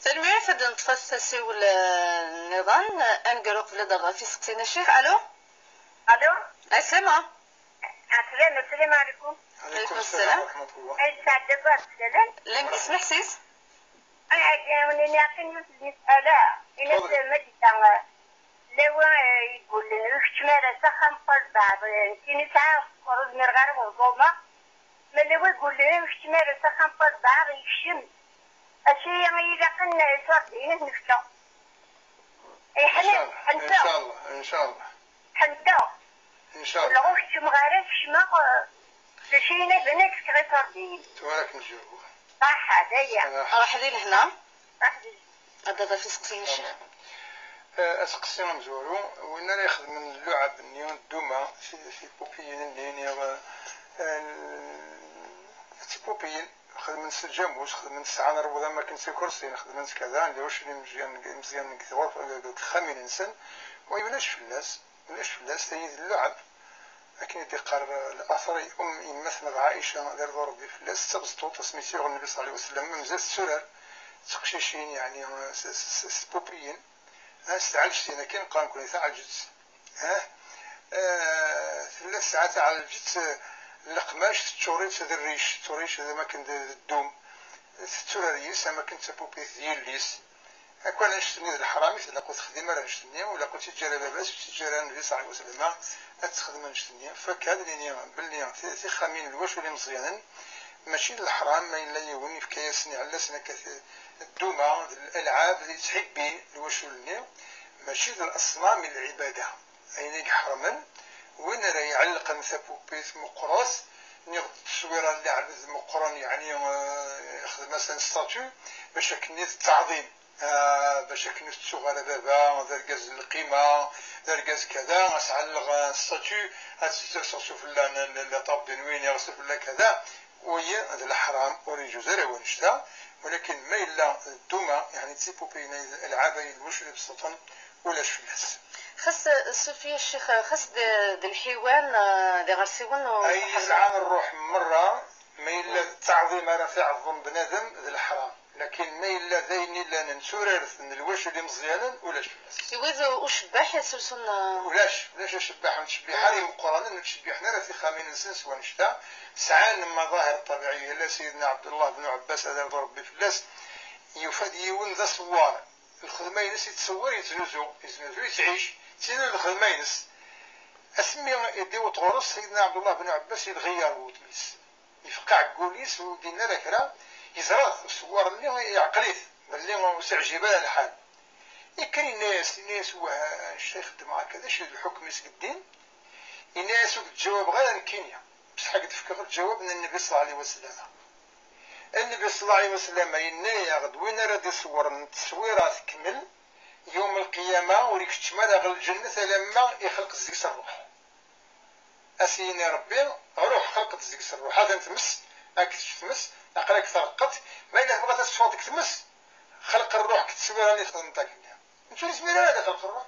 Tanemmirt, ad neṭṭef asiwel, eh, nniḍen, eh, ad negru qbel ad aɣeɣ ɣef iseqsiyen a ccix. Alo? Alo? Aslama. Aslama, السلام عليكم. عليكم السلام ورحمة الله. Ay, sɛedda Rebbi, salam. Llan deg ismeḥsis? Ay, ad awen-iniɣ kan yiwet n lmesala. Ini-as, tfaḍel. Ma d-, lawa, eh, yeggullen, ur keččem ara s axxam n walbeɛḍ, eh, nekkini sɛiɣ sskeṛ, ur zmireɣ ara ad ẓumeɣ. Ma lawa yeggullen, ur keččem ara s axxam n walbeɛḍ, yekcem. Acu i ilaqen, eh, ṣṣwab din ad nefkeɣ. Iḥnin, ḥenteɣ. Inchallah, inchallah. Ḥenteɣ. Inchallah. Ur keččmeɣ ara, kecmeɣ, eh, d acu i inaben ad k-fkeɣ iṣurdiyen. Tura ad k-nǧerbu. Ṣaḥḥa, d aya. Ṣaḥḥa. Ruḥ di lehna. Ruḥ di lehna. Ad d-aɣeɣ ɣef iseqsiyen a ccix. Eh, aseqsi amezwaru, win ara ixedmen lluɛab-nni, dduma, ti-, tipupiyin-nni, niɣ, eh, tipupiyin, xedmen s lǧamus, xedmen sɛan rrbuḍ am akken s ikersiyen, xedmen s kada, d wacul imeẓyanen, imeẓyanen deg tɣurf-, deg texxamin-nsen, wa ulac fell-as. Ulac fell-as, tayi d lluɛb. Akken i d-iqqar, eh, later i um, yemma-tneɣ Ɛica, ad irḍu Rebbi fell-as, d tabesṭuṭ, asmi i tt-yuɣ Nnbi ṣalla Llahu ɛalayhi wa sallam, mazal tetturar d teqcicin, yeɛni, s, s, s, s tpupiyin. Ah, s tɛelǧtin, akken qqaren-kuni taɛelǧet. Ah, eh, tella tesɛa taɛelǧet, eh, n leqmac, teččur-itt d rric, teččur-itt d am akken d, d ddum. Tetturar yis-s am akken d tapupit d yelli-s. Akk annect-nni d leḥram, i tlaq ur texdim ara annect-nni, ur ilaq ur tt-iǧǧa ara baba-s, ur tt-iǧǧa ara Nnbi ṣalla Llahu ɛalayhi wa sallam, ad texdem annect-nni. Fakk ad nini belli ti-, tixxamin n lwacul imeẓyanen, mačči d leḥram, ma yella yiwen yefka-yasen, iɛella-sen akka t-, dduma, d lalɛab, d yettḥibbi lwacul-nni, mačči d leṣnam i lɛibada. Ayen i iḥermen, win ara iɛellqen tapupit meqqret, niɣ d tteswira n lɛebd meqqren, yeɛni, eh, ixdem-as un statut, bac akken i d ttaɛḍim. Ah, bac akken ur tettuɣ ara baba, d argaz n lqima, d argaz kada, ad s-ɛelleɣ, ah, statut, ad s-sserseɣ sufella n, n, n la table de nuit, neɣ sufella kada. Wagi d leḥram, ur yeǧuz ara wanect-a, walakin ma yella d dduma, yeɛni d tipupiyin, d alɛab-ayi n lwacul ibesṭuṭen, ulac fell-as. Xas, eh, Sufiya Ccix, xas d, d lḥiwan, eh, d iɣersiwen u... Ay yesɛan rruḥ merra, ma yella d ttaɛḍim ara t-iɛeḍḍem bnadem, d leḥram. Lakin ma yella d ayen illan n turart n lwacul imeẓyanen, ulac fell-as. I wid ucebbaḥ yettlusun, uh, ulac, ulac acebbaḥ, ur nettcebbiḥ ara imeqqranen, ur ttcebbiḥen ara tixxamin-nsen s wanect-a. Sɛan maḍahir ṭabiɛiya, yella Sidna Ɛebdullah ben Ɛebbas, ad irḍu Rebbi fell-as, yufa-d yiwen d aṣewwar. Lxedma-ines yettṣewwir, yettnuzu, yettnuzu, yettɛic, d tin i d lxedma-ines. Asmi i d-iwweḍ ɣur-s Sidna Ɛebdullah ben Ɛebbas, yedɣi ɣer wudem-is. Yefqeɛ deg wul-is, ur d-yenni ara kra. Yeẓra-t usewwer-nni, yeɛqel-it belli ur s-iɛǧib ara lḥal. Yekker yenna-yas, yenna-yas: "Wah, anect-a i xeddmeɣ akka, d acu d lḥukm-is deg ddin?" Yenna-yas: "Ur k-d-ǧawabeɣ ara nekkini, bṣeḥ ad k-d-fkeɣ lǧawab n Nnbi ṣella Llahu ɛalayhi wa sallam. Nnbi ṣella Llahu ɛalayhi wa sallam yenna-yaɣ-d, win ara d-iṣewwren tteswira tekmel, yawm lqiyama ur ikeččem ara ɣer lǧennet alamma ixleq deg-s rruḥ." A s-yini Rebbi: "Ruḥ, xleq-d deg-s rruḥ, atan tmes, ad k-tečč tmes, aql-ak treqqeḍ, ma yella tebɣiḍ ad teffɣeḍ deg tmes, xleq rruḥ deg tteswira-nni txedmeḍ akkenni." Netta ur yezmir ara ad ixleq rruḥ.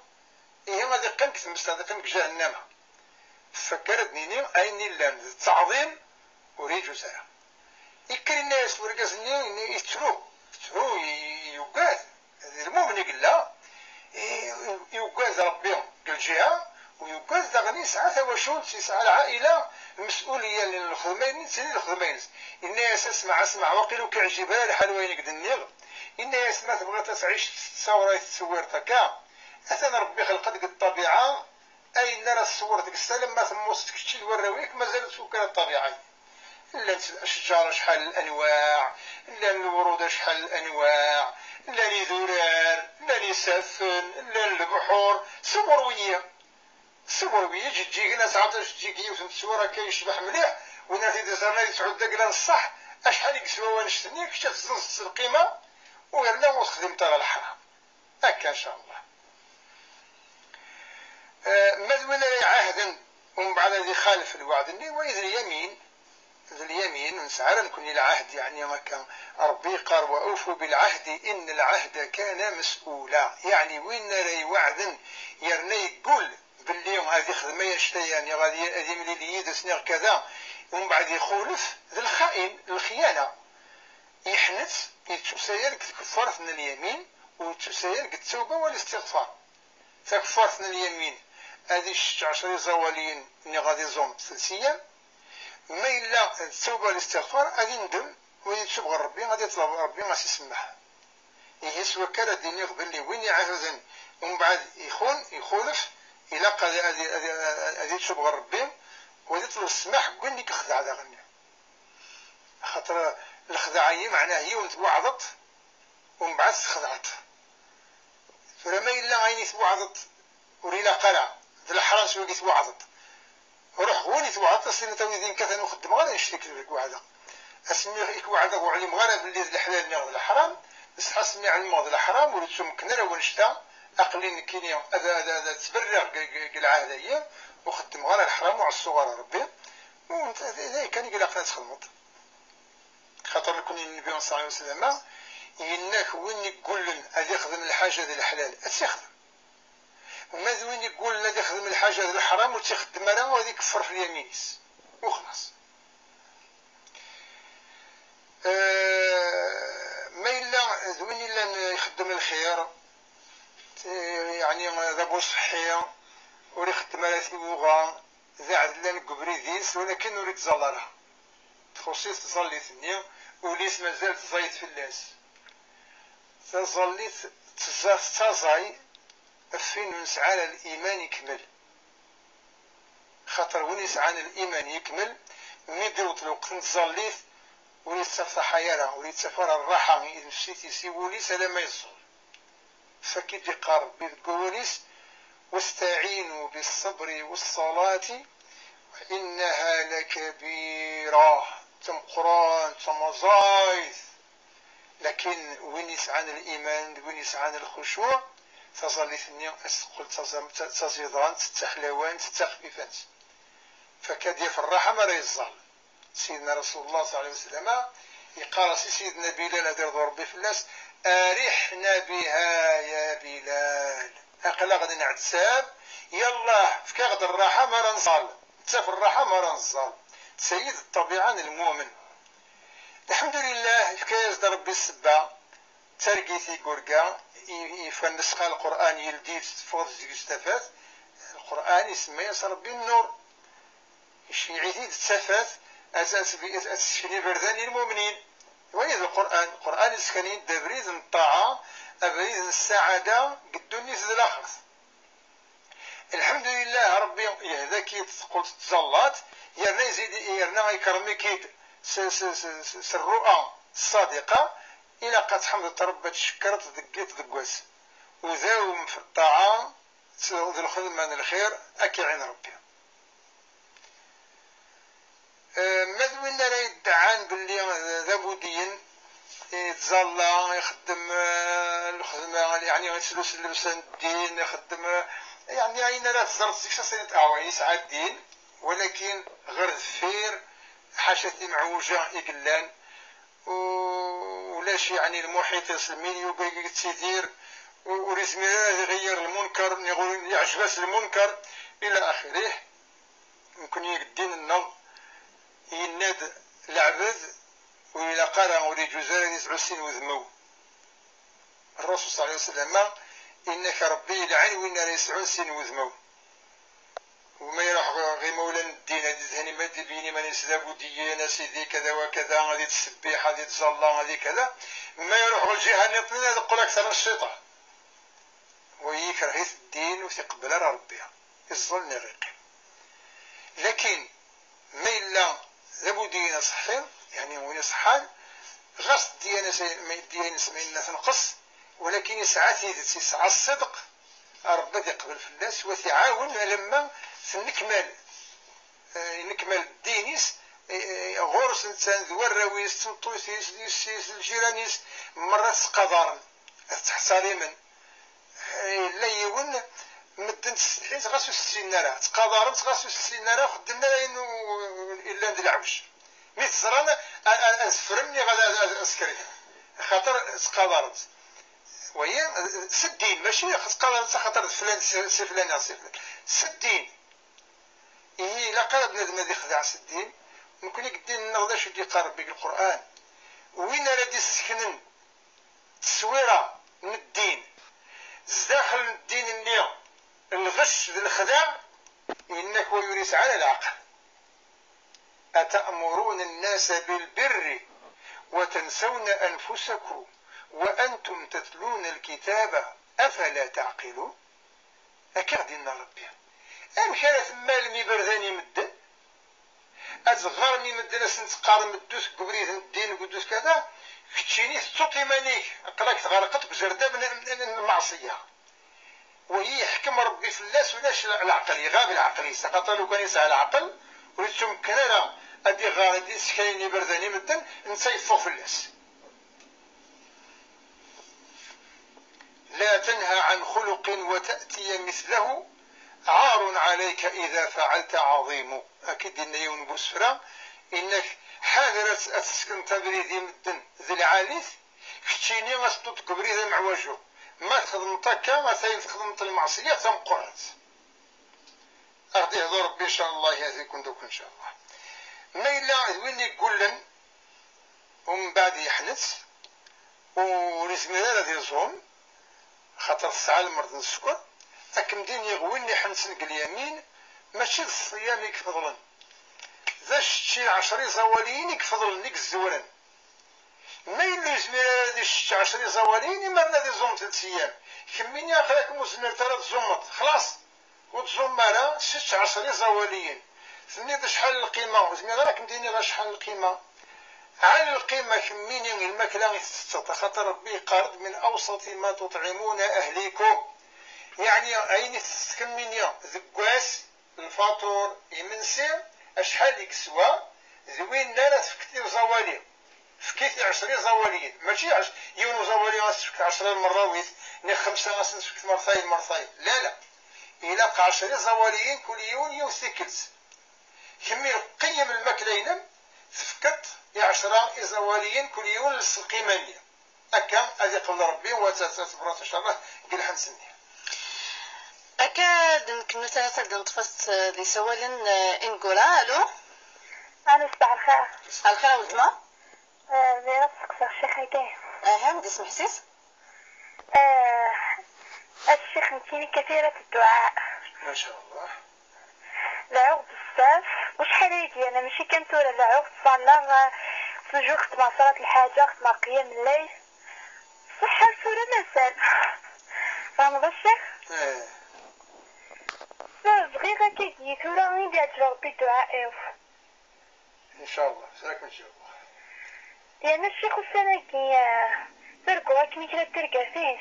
Ihi ad iqqim deg tmes, ad iqqim deg jahennama. Fakk ara d-nini ayen illan d ttaɛḍim ur yeǧuz ara. Yekker yenna-yas urgaz-nni, yettru, yettru, y-, yugad. D lmumen i yella, i-, yugad Rebbi deg lǧiha, u yugad daɣen yesɛa tawacult, yesɛa lɛaila, lmes'uliya n lxedma-nni, d tin i d lxedma-ines. Yenna-yas: "Asmeɛ, asmeɛ, waqil ur k-iɛǧib ara lḥal wayen i k-d-nniɣ." Yenna-yas: "Ma tebɣiḍ ad tɛic s ttawra i tettṣewwireḍ akka, atan Rebbi xelq-d deg ṭṭabiɛa ayen ara tṣewwreḍ deg-s alamma temmuteḍ kečči d warraw-ik, mazal ur tfuk ara ṭṭabiɛa-nni." Llant ccǧar acḥal n lanwaɛ, llan lewrud acḥal n lanwaɛ, llan idurar, llan isaffen, llan lebḥur. Ṣewwer wiyi, ṣewwer wiyi, ǧeǧǧigen, ad tesɛuḍ ajeǧǧig yiwet n tteswira akka yecbeḥ mliḥ, win ara t-id-iẓren ad yettɛuddu agla n ṣṣeḥ, acḥal i yeswa wanect-nni, kečč ad tezzenzeḍ s lqima, u yerna ur texdimeḍ ara leḥram. Akka, ncallah. Eh, ma d win ara iɛahden, umbeɛd ad ixalef lweɛd-nni, wayi d lyamin. D lyamin, ur nesɛi ara nekkni lɛahd, yeɛni akka. Rebbi yeqqar: "وأوفوا بالعهد إن العهد كان مسؤولا." Yeɛni win ara iweɛden, yerna yeggul belli ad ixdem ay anect-a, yeɛni ad y-, ad yemlil yid-s neɣ kada, umbeɛd ixulef, d lxain, d lxyana. Yeḥnet, yettusayal deg tkeffart n lyamin, u yettusayal deg ttawba wal istiɣfar. Takeffart n lyamin, ad icečč ɛecra iẓawaliyen, niɣ ad iẓum telt ayyam. Ma yella d ttawba wal istiɣfar, ad indem, u ad itub ɣer Rebbi, ad iṭleb Rebbi ad s-isemmeḥ. Ihi s wakka ara d-iniɣ belli win iɛahden, umbeɛd ixun, ixulef, ilaq ad, ad, ad, ad itub ɣer Rebbi, u ad iṭleb ssmaḥ deg win i yexdeɛ daɣen. Axaṭer lexdeɛ-agi meɛnah yiwen tweɛdeḍ, umbeɛd txedɛeḍ. Tura ma yella ayen i tweɛdeḍ ur ilaq ara, d leḥram s wagi tweɛdeḍ, ruḥ ɣer win i tweɛdeḍ, as-tiniḍ: "A wid-in katan ur xeddmeɣ ara annect-ik deg weɛdeɣ. Asmi i k-weɛdeɣ ur ɛlimeɣ ara belli d leḥlal neɣ d leḥram, bṣeḥ asmi ɛelmeɣ d leḥram ur ittumekken ara wannect-a, aql-i nekkini ad, ad, ad, ad ttberriɣ deg, deg, deg lɛahd-agi, ur xeddmeɣ ara leḥram, ur ɛeṣṣuɣ ara Rebbi." U d, d, d aya kan i ilaq ad txedmeḍ. Xaṭer nekkni Nnbi ṣella Llahu ɛalayhi wa sallam yenna-k: "Win iggullen ad ixdem lḥaǧa d leḥlal, ad tt-ixdem. Ma d win iggullen ad ixdem lḥaǧa d leḥram, ur tt-ixeddem ara, ad ikeffer f lyamin-is." U xlaṣ. Eh, ma yella d win illan ixeddem lxir, eh, yeɛni d abuṣeḥḥi, ur ixeddem ara tiwuɣa, d aɛedlan deg ubrid-is, walakin ur ittẓalla ara. Txuṣṣ-it tẓallit-nni, ul-is mazal tẓay-it fell-as. Taẓallit teẓẓa tettaẓay ɣef win ur nesɛi ara liman ikmel. Xaṭer win yesɛan liman yekmel, mi d-iweṭ lweqt n tẓallit, ur yettafṭaḥay ara, ur yettaf ara rraḥa i tnefsit-is, i wul-is, alamma yeẓẓul. Fakk i d-iqqar Rebbi deg wawal-is: "واستعينوا بالصبر والصلاة وإنها لكبيرة." D tameqqrant, d tamaẓayt. Lakin win yesɛan liman, d win yesɛan lxucuɛ, taẓallit-nni ad s-teqqel d taẓ-, d taẓidant, d taḥlawant, d taxfifant. Fakk ad yaf rraḥa mi ara yeẓẓal. Sidna Rasulullah ṣella Llahu ɛalayhi wa sallam yeqqar-as i Sidna Bilal, ad irḍu Rebbi fell-as: "أرحنا بها يا بلال." Aql-aɣ d nɛettab, yallah, efk-aɣ-d rraḥa mi ara nẓal. Nettaf rraḥa mi ara nẓal. D tayi d ṭṭabiɛa n lmumen. Lḥemdulillah, yefka-yas-d Rebbi ssebba, d targit i yurga, i, i yefkan lesqa Lqur'an, yeldi-t, teffeɣ-d deg-s tafat. Lqur'an isemma-yas Rebbi nnur. Iceyyeɛ-it-id d tafat, ad, ad, ad tesken iberdan i lmumnin. Wayi d Lqur'an. Lqur'an yesskan-iyi-d abrid n ṭṭaɛa, abrid n ssaɛada deg ddunit d laxert. Lḥemdulillah, Rebbi yehda-k-id teqqel tettẓallaḍ, yerna yzid, yerna ikerrem-ik-id s, s, s, s, s rru'a ṣṣadiqa, ilaq ad tḥemdeḍ Ṛebbi, ad tcekkreḍ deg yiḍ deg wass. Udawem fi ṭṭaɛa d lxedma n lxir, ad k-iɛin Ṛebbi. Eh, ma d win ara yedɛan belli d abudiyen, yettẓalla, ixeddem, eh, lxedma, yeɛni yettlus llebsa n ddin, ixeddem, eh, yeɛni ayen ara teẓreḍ seg-s aṣil n teɛwa, yesɛa ddin, walakin ɣer deffir, ḥaca timeɛwja i yellan, u-, ulac, yeɛni, lmuḥiṭ-is, lmilyu deg yettidir, u-, ur yezmir ara ad iɣeyyer lmunker, niɣ ur yeɛjeb-as lmunker, ila axirih. Nekkni deg ddin-nneɣ, yenna-d leɛbed ur ilaq ara, ur iǧuz ara ad yesɛu sin wudmawen. Ṛṛasul ṣalla Llahu ɛalayhi wa sallam yenna-k Ṛebbi yelɛan win ara yesɛun sin wudmawen. U ma iruḥ ɣ-, ɣ imawlan n ddin, ad idhen ima-, ad ibeyyen iman-is d abudiyen, a sidi, kada wa kada, ad ittṣebbiḥ, ad ittẓalla, ad i kada. Ma iruḥ ɣer lǧiha nniḍen, ad iqqel akter n cciṭan. Wa yekreh-it ddin, ur t-iqebbel ara Ṛebbi. Iẓẓel neɣ iqqim. Lakin ma yella d abudiyen aṣeḥḥi, yeɛni win iṣeḥḥan, ɣas ddiyana-s, ma ddiyana-s ma yella tenqes, walakin yesɛa tidet, yesɛa ṣṣidq, Ṛebbi ad iqbel fell-as, wa t-iɛawen alamma tennekmal, eh, yennekmal ddin-is, eh, eh, ɣur-s netta d warraw-is, d tmeṭṭut-is, d yessi-s, d lǧiran-is, merra ttqadaren, ad ttḥettarimen. Yella yiwen, medden ttsetḥin-t ɣas ur s-ssinen ara, ttqadaren-t ɣas ur s-ssinen ara, xeddmen ara ayen u-, yellan d leɛwec. Mi t-ẓran, a-, a-, ad zefren, niɣ ad, ad, ad, ad skrihen. Axaṭer ttqadaren-t. Wayi, s ddin, mačči ttqadaren-t axaṭer d flan, si, si flan neɣ si flan. S ddin. Ihi, ilaq ara bnadem ad ixdeɛ s ddin. Nekkni deg ddin-nneɣ d acu i d-yeqqar Ṛebbi deg Lqur'an? Win ara d-isseknen tteswira n ddin zdaxel n ddin-nni, lɣecc d lexdeɛ, yenna-k wa ur yesɛi ara leɛqel. أتأمرون الناس بالبر وتنسون أنفسكم وأنتم تتلون الكتاب أفلا تعقلون؟ Akka i ɣ-d-yenna Ṛebbi. Amek ara temmalem iberdan i medden? Ad teɣɣarem i medden, ad sen-teqqarem ddut deg ubrid n ddin, ddut kada, keččini tettuḍ iman-ik, aql-ak tɣerqeḍ deg uzerdab n, n, n lmeɛṣiyya. Wagi yeḥkem Ṛebbi fell-as, ulac leɛqel, iɣab leɛqel-is, axaṭer lukan yesɛa leɛqel, ur yettumekken ara ad iɣer, ad d-isekkayen iberdan i medden, netta yeffeɣ fell-as. لا تنه عن خلق وتأتي مثله عار عليك إذا فعلت عظيم. Akka i d-yenna yiwen n usefra, yenna-k, ḥader ad, ad tessekneḍ abrid i medden d lɛali-t, keččini ad tedduḍ deg ubrid ameɛwaju. Ma txedmeḍ akka, atayen txedmeḍ lmeɛṣiyya tameqqrant. Ad ɣ-d-ihdu Ṛebbi, ncallah, yahdikum akk, ncallah. Ma yella d win yeggullen, umbeɛd yeḥnet, ur yezmir ara ad iẓum, xaṭer tesɛa lmerḍ n sskeṛ, ad kem-d-iniɣ, win iḥensen deg lyamin, mačči d ṣṣyam i ifeḍlen, d acečči ɛecra iẓawaliyen i ifeḍlen, i izzewren. Ma yella ur yezmir ara ad icečč ɛecra iẓawaliyen, imerna ad iẓum tlata eyyam. Kemmini aql-ak ur tezmireḍ ara ad tẓumeḍ, xlaṣ, ur tẓum ara, sečč ɛecra iẓawaliyen. Tenniḍ acḥal lqima, ur zmireɣ ara ad kem-d-iniɣ acḥal lqima. Ɛal lqima kemmini i lmakla i tettetteḍ, axaṭer Ṛebbi yeqqar-d: من أوسط ما تطعمون أهليكم. Yeɛni ayen i tettetteḍ kemmini deg wass, lfaṭur, imensi, acḥal i yeswa, d winna ara tefkeḍ i uẓawali. Efk-it i ɛecra iẓawaliyen. Mačči ɛec-, yiwen uẓawali ad s-tefkeḍ ɛecra lmerrawit, neɣ xemsa ad s-tefkeḍ mertayen, mertayen. La, la. Ilaq ɛecra iẓawaliyen, kul yiwen yiwet tikkelt. Kemmi qeyyem lmakla-inem, tefkeḍ i ɛecra iẓawaliyen, kul yiwen s lqima-nni. Akka ad iqbel Ṛebbi, wa ad, ad tebrat, ncallah, deg lḥens-nni. Akka d-, nkennu talata d-neṭṭef-as-tt, eh, d isawalen, eh, ineggura. Alu? Alu, ṣbaḥ lxir. Ṣbaḥ lxir a weltma. Eh, bɣiɣ ad steqsiɣ ccix-agi. Aha, d isem ḥsis. Eh, a ccix, nekkini kathirat dduɛa. Ma ca Allah. Leɛɛuɣ bezzaf, wacḥal ay d-yerna, mačči kan tura, leɛɛuɣ ttṣallaɣ, eh, toujours xeddmeɣ ṣalat lḥaǧa, xeddmeɣ qiyam lleyl. Ṣṣeḥḥa tura mazal. Tfehmeḍ a ccix? Eh. Bɣiɣ akkagi tura i d-iɛǧeb Ṛebbi dduɛa-iw. Inchallah, sra kem-ǧǧabeɣ. Yerna ccix ussan-agi, eh, d argu akken i kra n tirgatin.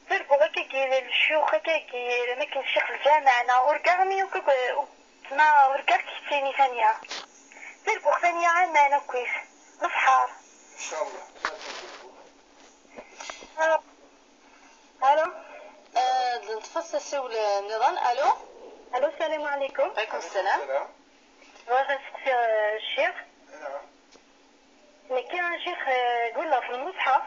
D argu akkagi, d ccix akkagi, d akken ccix lǧameɛ, neɣ urgaɣ mi akk, ma urgaɣ keččini Tanya. D argu Tanya aman akkit. Lebḥer. Inchallah. Ah. Allô? آه، نطفى السيول النظام. ألو؟ ألو، السلام عليكم. عليكم السلام. بغيت نسقسي، آه، الشيخ. نعم. نكي الشيخ، آه، يقول له في المصحف.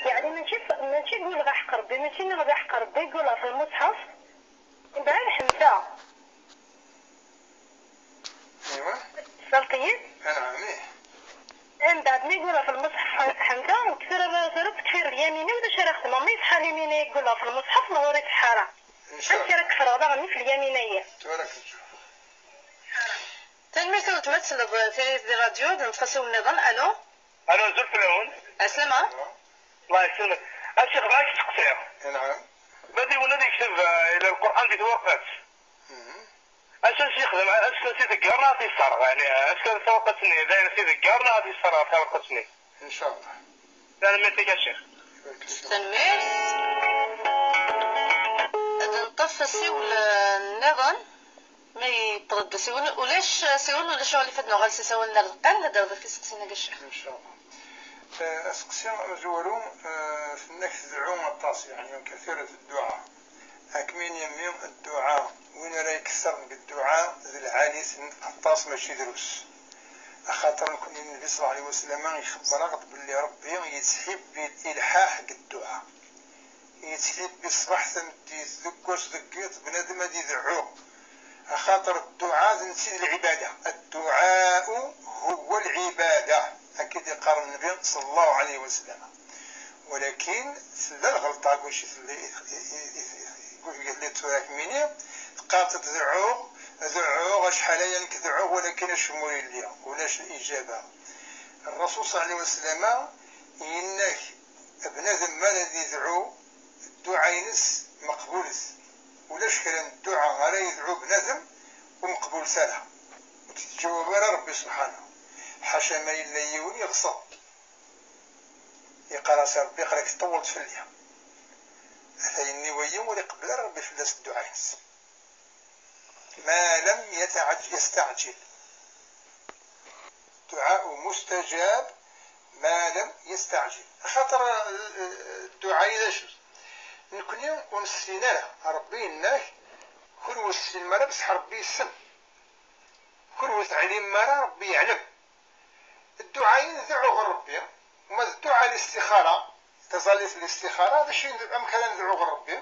يعني ماشي ف-، ماشي يقول له حق ربي، ماشي يقول له حق ربي، يقول له في المصحف. بعد حمزة. ايوا. سلطين. نعم، ايه. من بعد ما يقولها في المصحف حمزة، وكثر، ضرب كثير اليمينة ولا شي راه خدمة، ما يصحى اليمينة يقولها في المصحف، ما هو راه يصحى راه. ان شاء الله. كثير كثر هذا غني في اليمينية. تبارك الله. Tanemmirt a weltma, ad tesleḍ tayri di rradyu, d nefxas i unniḍen. Alo? Alo, Zul fell-awen. Aslama. Allahu yesselmek. A ccix, bɣiɣ ad k-steqsiɣ. Nɛam. Ma d yiwen ad yekteb, eh, ila Lqur'an di twaqqat. Mhm. Acu ad s-yexdem? Ad s-t-iḍegger neɣ ad t-yesserɣ? Yeɛni, ad s-, tawaqqat-nni, d ayen ad t-iḍegger neɣ ad t-yesserɣ ɣef tawaqqat-nni? Inchallah. Tanemmirt-ik a ccix. Tanemmirt. Ad nṭaf asiwel, eh, nniḍen. Ma yewweḍ-d asiwel, ulac asiwel, ulac aɣilif ad nuɣal s asawal-nni ar deqqal, ad d-awḍeɣ tiseqsin-agi a ccix. Inchallah. Eh, aseqsi amezwaru, eh, tenna-k tedɛu aṭas, yeɛni كثيرة الدعاء. Akmin yemmi dduɛa, win ara ikessren deg dduɛa d lɛali-ten aṭas mačči drus. Axaṭer nekkni Nnbi ṣella Llahu ɛalayhi wa sallam ixebber-aɣ-d belli Ṛebbi yettḥibbi lilḥaḥ deg dduɛa. Yettḥibbi ṣṣbeḥ tameddit, deg wass deg yiḍ, bnadem ad ideɛɛu. Axaṭer dduɛa d netta i d lɛibada. الدعاء هو العبادة. Akka i d-iqqar Nnbi ṣella Llahu ɛalayhi wa sallam. Walakin tella lɣelṭa deg wacu i tella, i, i, i, i, i, i, yelli tura kemmini, teqqar-d deɛɛuɣ, deɛɛuɣ, acḥal aya nekk deɛɛuɣ, walakin acemma ur yelli, ulac lijaba. Rrasul ṣella Llahu ɛalayhi wa sallam yenna-k, bnadem mi ara d-idɛu, dduɛa-ines meqbulet. Ulac kra n dduɛa ara yedɛu bnadem ur meqbulet ara, ur t-yettǧawab ara Ṛebbi subḥanahu. Ḥaca ma yella yiwen yeɣṣeb. Yeqqar-as Ṛebbi, aql-ak tṭewwleḍ fell-i. Ata yenni wayi ur iqebbel ara Ṛebbi fell-as dduɛa-ines. ما لم يتعج-، يستعجل. الدعاء مستجاب ما لم يستعجل. Axaṭer, eh, eh, dduɛa-yi d acu? Nekni ur nessin ara. Ṛebbi yenna-k, kul ur tessinem ara, bṣeḥ Ṛebbi yessen. Kul ur teɛlimem ara, Ṛebbi yeɛlem. Dduɛa-yi ndɛu ɣer Ṛebbi, ma d dduɛa listixara, taẓallit n listixara, d acu i ndɛu, amek ara ndɛu ɣer Ṛebbi?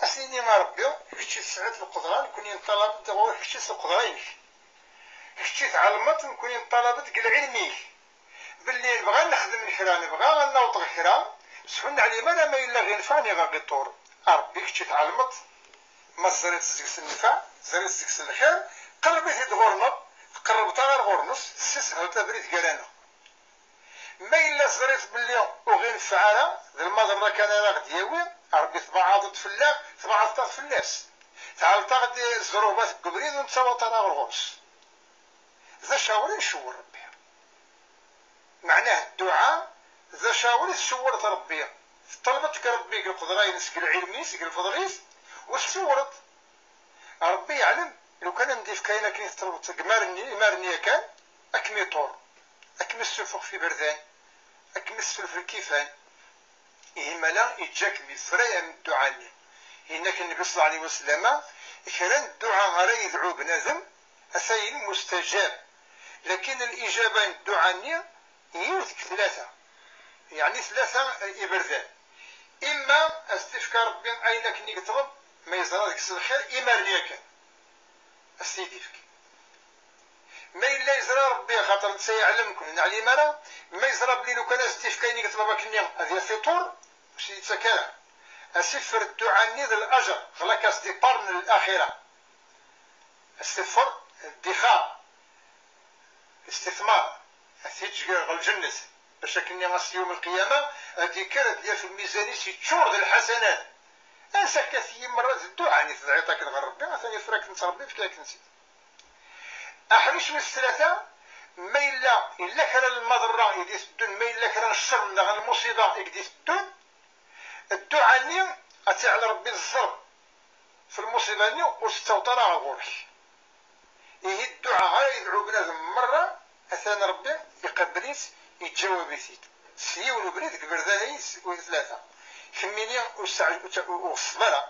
Ad s-nini a Ṛebbi, kečč i tesɛiḍ lqedra, nekkni nṭalab-d ɣur-k kečč s lqedra-inek. Kečč i tɛelmeḍ, nekkni nṭalab-d deg lɛilm-ik. Belli nebɣa ad nexdem kra, nebɣa ad naweḍ ɣer kra, s ur neɛlim ara ma yella ɣ-inefeɛ neɣ ɣ-iḍur. A Ṛebbi, kečč i tɛelmeḍ. Ma teẓriḍ deg-s nnfeɛ, teẓriḍ deg-s lxir, qerreb-it-id ɣur-neɣ, tqerrbeḍ-aɣ ar ɣur-nes, tessisheḍ abrid gar-aneɣ. Ma yella teẓriḍ belli ur ɣ-ineffeɛ ara, d lmaḍerra kan ara ɣ-d-yawi, a Ṛebbi tbeɛɛdeḍ fell-aɣ, tbeɛɛdeḍ-aɣ fell-as. Tɛelleḍ-aɣ-d zzrubat deg ubrid ur nettawaḍ ara ɣer ɣur-s. D acawer i ncewwer Ṛebbi. Meɛnah dduɛa, d acawer i tcewwreḍ Ṛebbi. Teṭṭalbeḍ deg Ṛebbi deg lqedra-ines, deg lɛilm-is, deg lfeḍl-is, u tcewwreḍ. Ṛebbi yeɛlem, lukan ad m-d-ifk ayen akken i teṭṭalbeḍ deg imaren-nni, imaren-nni yakan, ad kem-iṭur, ad kem-issufeɣ f iberdan, ad kem-issulef lkifan. Ihi mala yeǧǧa-kem yefra-yam dduɛa-nni. Yenna-k Nnbi ṣella Llahu ɛalayhi wa sallam, kra n dduɛa ara yedɛu bnadem, ata-yin mustajab. Lakin lijaba n dduɛa-nni yiwet deg tlata. Yeɛni tlata iberdan. Imma ad s-d-ifk Ṛebbi ayen akken i yeṭleb, ma yeẓra deg-s lxir, imaren yakan. Ad s-t-id-ifk. Ma yella yeẓra Ṛebbi, axaṭer netta yeɛlem, kunwi ur neɛlim ara, ma yeẓra belli lukan ad s-d-ifk ayen i yeṭleb akkenni, ad yaf iṭur, ur s-yettak ara. Ad s-iffer dduɛa-nni d lajer, ɣer la case d'épargne n laxira. Ad s-iffer ddixar, istithmar, ad t-yeǧǧ ɣer lǧennet, bac akkenni ass yawm lqiyama, ad d-yekker, ad d-yaf lmizan-is yeččur d lḥasanat. Ansa akka tiyi merra d dduɛa-nni tedɛiḍ akken ɣer Ṛebbi, atan ifra-kem-tt Ṛebbi, ifka-kem-tt-id. Aḥric wis tlata, ma yella, yella kra n lmaḍerra i d-iteddun, ma yella kra n ccer neɣ n lmuṣiba i d-iteddun, dduɛa-nni ad tt-iɛel Ṛebbi d zzerb f lmuṣiba-nni, ur tettaweḍ ara ɣer ɣur-k. Ihi dduɛa ara yedɛu bnadem merra, atan Ṛebbi iqabel-itt, yettjawab-it-id s yiwen ubrid deg iberdan-agi s-, tlata. Kemmini ur s-, ur ɣeṣṣeb ara,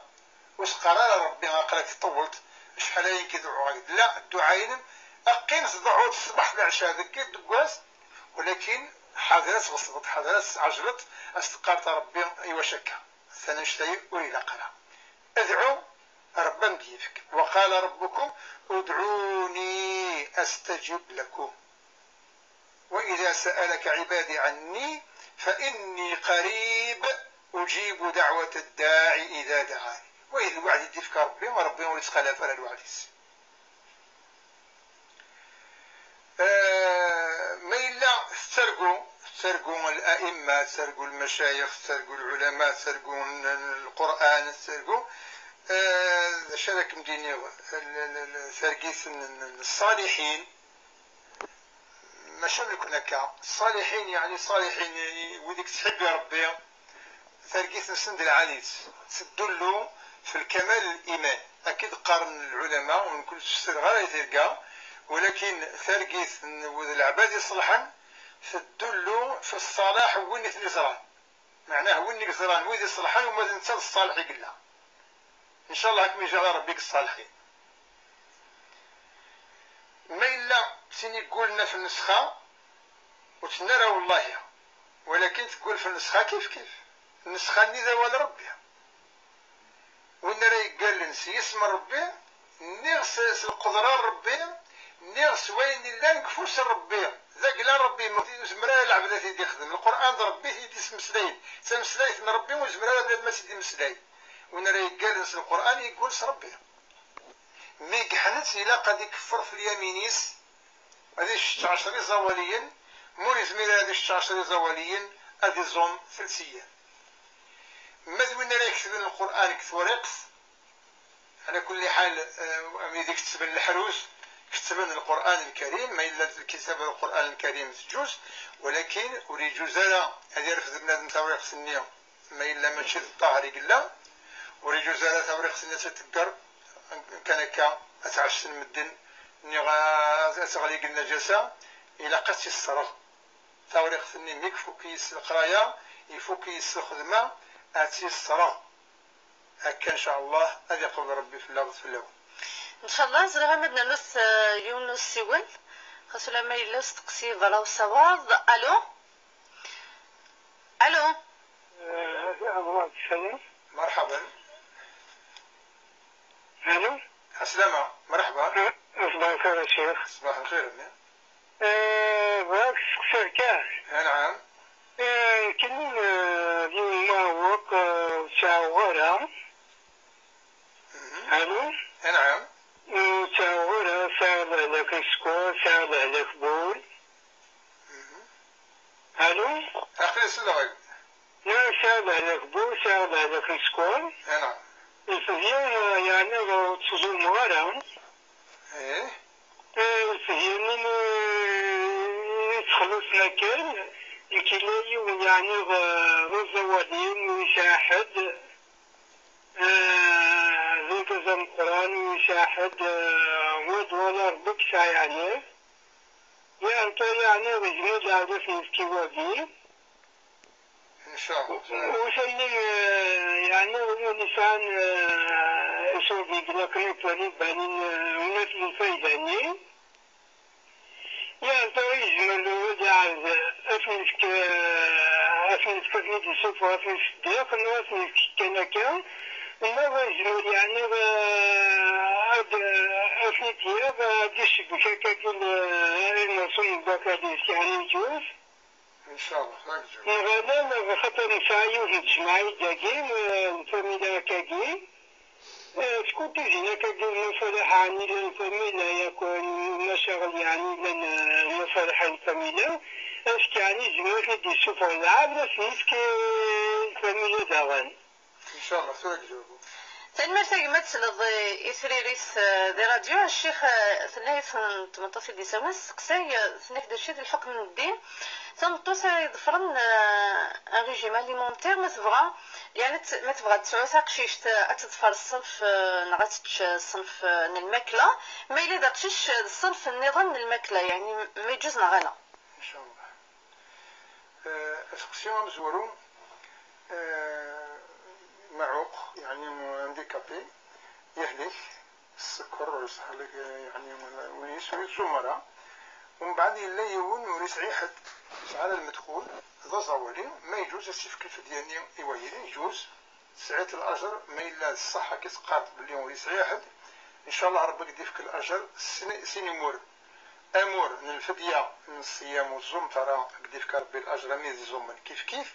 ur s-qqar ara Ṛebbi aql-ak tṭewwleḍ, acḥal aya nekk i dɛuɣ-ak-d. La, dduɛa-inem, qqim tḍeɛɛuḍ ṣṣbeḥ leɛca deg, deg wass, walakin ḥader ad tɣeṣbeḍ, ḥader ad tɛejleḍ, ad s-teqqareḍ a Ṛebbi iwacu akka? Atan annect-agi ur ilaq ara. Adɛu, Ṛebbi ad m-d-yefk. وقال ربكم ادعوني أستجب لكم. وإذا سألك عبادي عني فإني قريب أجيب دعوة الداع إذا دعان. Wa d lweɛd i d-yefka Ṛebbi, Ṛebbi ur yettxalaf ara lweɛd-is. Eh, ma yella tettargu, tettargu الأئمة, tettargu المشايخ, tettargu العلماء, tettargu n-, n-, القرآن, tettargu, eh, d acu ara kem-d-iniɣ, l-, l-, l-, targit n, n, n الصالحين, maca am nekni akka, الصالحين, yeɛni الصالحين, wid i yettḥibbi Ṛebbi, targit-nsen d lɛali-tt, teddullu في الكمال الإيمان. Akka i d-qqaren lɛulama, ur nekkni ur ttfessireɣ ara i tirga, walakin targit n wid leɛbad iṣelḥen teddullu في الصلاح n win i ten-iẓran. Meɛnah, win i yeẓran wid iṣelḥen, uma d netta d ṣṣaleḥ i yella. Ncallah ad kem-iǧɛel Ṛebbi deg ṣṣaliḥin. Ma yella d tin yeggulen ɣef nnesxa, ur tenna ara wellah, walakin teggul ɣef nnesxa kif kif. Nnesxa-nni d awal Ṛebbi. Win ara yeggallen s yisem n Ṛebbi, nniɣ s, s lqedra n Ṛebbi, nniɣ s wayen yellan deg ufus n Ṛebbi. D agla n Ṛebbi, ur yezmir ara lɛebd ad t-id-ixdem. Lqur'an d Ṛebbi i t-id-ismeslayen. D tameslayt n Ṛebbi, ur yezmir ara bnadem ad tt-id-imeslay. Win ara yeggallen s Lqur'an, yeggul s Ṛebbi. Mi yeḥnet, ilaq ad ikeffer f lyamin-is, ad icečč ɛecra iẓawaliyen, ma ur yezmir ara ad icečč ɛecra iẓawaliyen, ad iẓum telt ayyam. Ma d win ara iketben Lqur'an deg tewriqt, ɛla kulli ḥal, eh, am ideg kettben leḥruz, kettben Lqur'an Lkarim, ma yella lkitab Lqur'an Lkarim teǧǧuz, walakin ur yeǧuz ara ad irfed bnadem tawriqt-nni ma yella mačči d ṭṭaher i yella, ur yeǧuz ara tawriqt-nni ad tt-iṭegger, kan akka ad tt-ɛeccen medden, niɣ ad, ad teɣli deg lnaǧasa, ilaq ad tt-isserɣ. Tawriqt-nni mi ifuk yes leqraya, ifuk yes lxedma, ad tt-isserɣ. Akka, ncallah, ad iqbel Ṛebbi fell-aɣ d fell-awen. Ncallah, ẓriɣ ama d nernu s, eh, yiwen n usiwel, xas ulamma yella usteqsi berra usawaḍ. Alo? Alo? Eh, مرحبا. Alo? Ɛeslama, مرحبا. Eh, صباح الخير يا شيخ. صباح الخير, a mmi. Eh, bɣiɣ ad k-steqsiɣ kan. Anɛam. Eh, nekni, eh, d yiwen n uɛewweq, eh, ur ttɛawaɣ ara. Mhm. Alo? Anɛam. Eh, ur ttɛawaɣ ara, sɛiɣ lehlak n sskeṛ, sɛiɣ lehlak n wul. Mhm. Alo? Aql-i selleɣ-ak. Sɛiɣ lehlak n wul, sɛiɣ lehlak n sskeṛ. Anɛam. Lfedya, eh, yeɛni ur tt-ẓumeɣ ara. Eh? Eh, lfedya-nni, eh, i ttxelliṣen akken, nekk yella yiwen, yeɛni, eh, d aẓawali, ur yesɛi ḥedd, eh, d argaz ameqqran, ur yesɛi ḥedd, eh, wa d wala Ṛebbi i yesɛa, yeɛni. Yeɛni, yeɛni, yezmer ad aɣ-d-yefk i wagi. Ncallah. Ur telli, eh, yeɛni, win yesɛan, eh, iṣurdigen akken akk wali banin, eh, ur naf lfayda-nni. Yeɛni, tura yezmer ad iɛawed, ad t-nefk, eh, ad t-nefk, ad ten-id-isuffeɣ, ad ten-iṣeddiq, neɣ ad t-nefk kan akka, neɣ yezmer, yeɛni, eh, ad, ad ten-id-yaɣ, ad d-icebbek akkagi, eh, ineṣṣen n bakadis, yeɛni, n tmurt. Ncallah, ad k-ǧǧeɣ. Neɣ ala, neɣ xaṭer nesɛa yiwet n tejmaɛit dagi, eh, lfamilya akkagi. Eh, skud tizin akkagi lmaṣaliḥ ɛni llan lfamilya, yakk, eh, macaɣel yeɛni llan, eh, lmaṣaliḥ n lfamilya. Est-ce que yeɛni yezmer ad d-isuffeɣ lɛebd, ad s-nefk, eh, lfamilya daɣen? Ncallah, tura ad k-ǧawbeɣ. Tanemmirt a gma, ad tesleḍ i tririt, eh, di radio. Ccix, eh, tenna-yi-d tmeṭṭut i d-isawlen, testeqsay, eh, tenna-k d acu i d lḥukm n ddin? Tameṭṭut ara iḍefren, eh, un régime alimentaire, ma tebɣa, yani, t-, ma tebɣa ad tesɛu taqcict, eh, ad teḍfer ṣṣenf, eh, neɣ ad tečč, eh, ṣṣenf, eh, n lmakla, ma yella d aqcic, eh, d ṣṣenf nniḍen n lmakla, yani, ma yeǧǧuz neɣ ala. Ncallah. Eh, aseqsi amezwaru, eh, maɛuq, yani handicapé, yehlek, sskeṛ, ur yesɛi ara, yani, ul-is ur yettẓum ara. Umbeɛd yella yiwen ur yesɛi ḥedd, yesɛa ara lmedxul, d aẓawali, ma yeǧuz ad s-yefk lfedya-nni i waydi, yeǧuz, tesɛiḍ lajer, ma yella d ṣṣeḥ akka teqqareḍ belli ur yesɛi ḥedd, ncallah Rebbi ad k-d-yefk lajer, sin, sin imuren. Amur n lfedya n ṣṣyam ur tẓumeḍ ara, ad k-d-yefk Rebbi lajer am i tẓumen kif kif,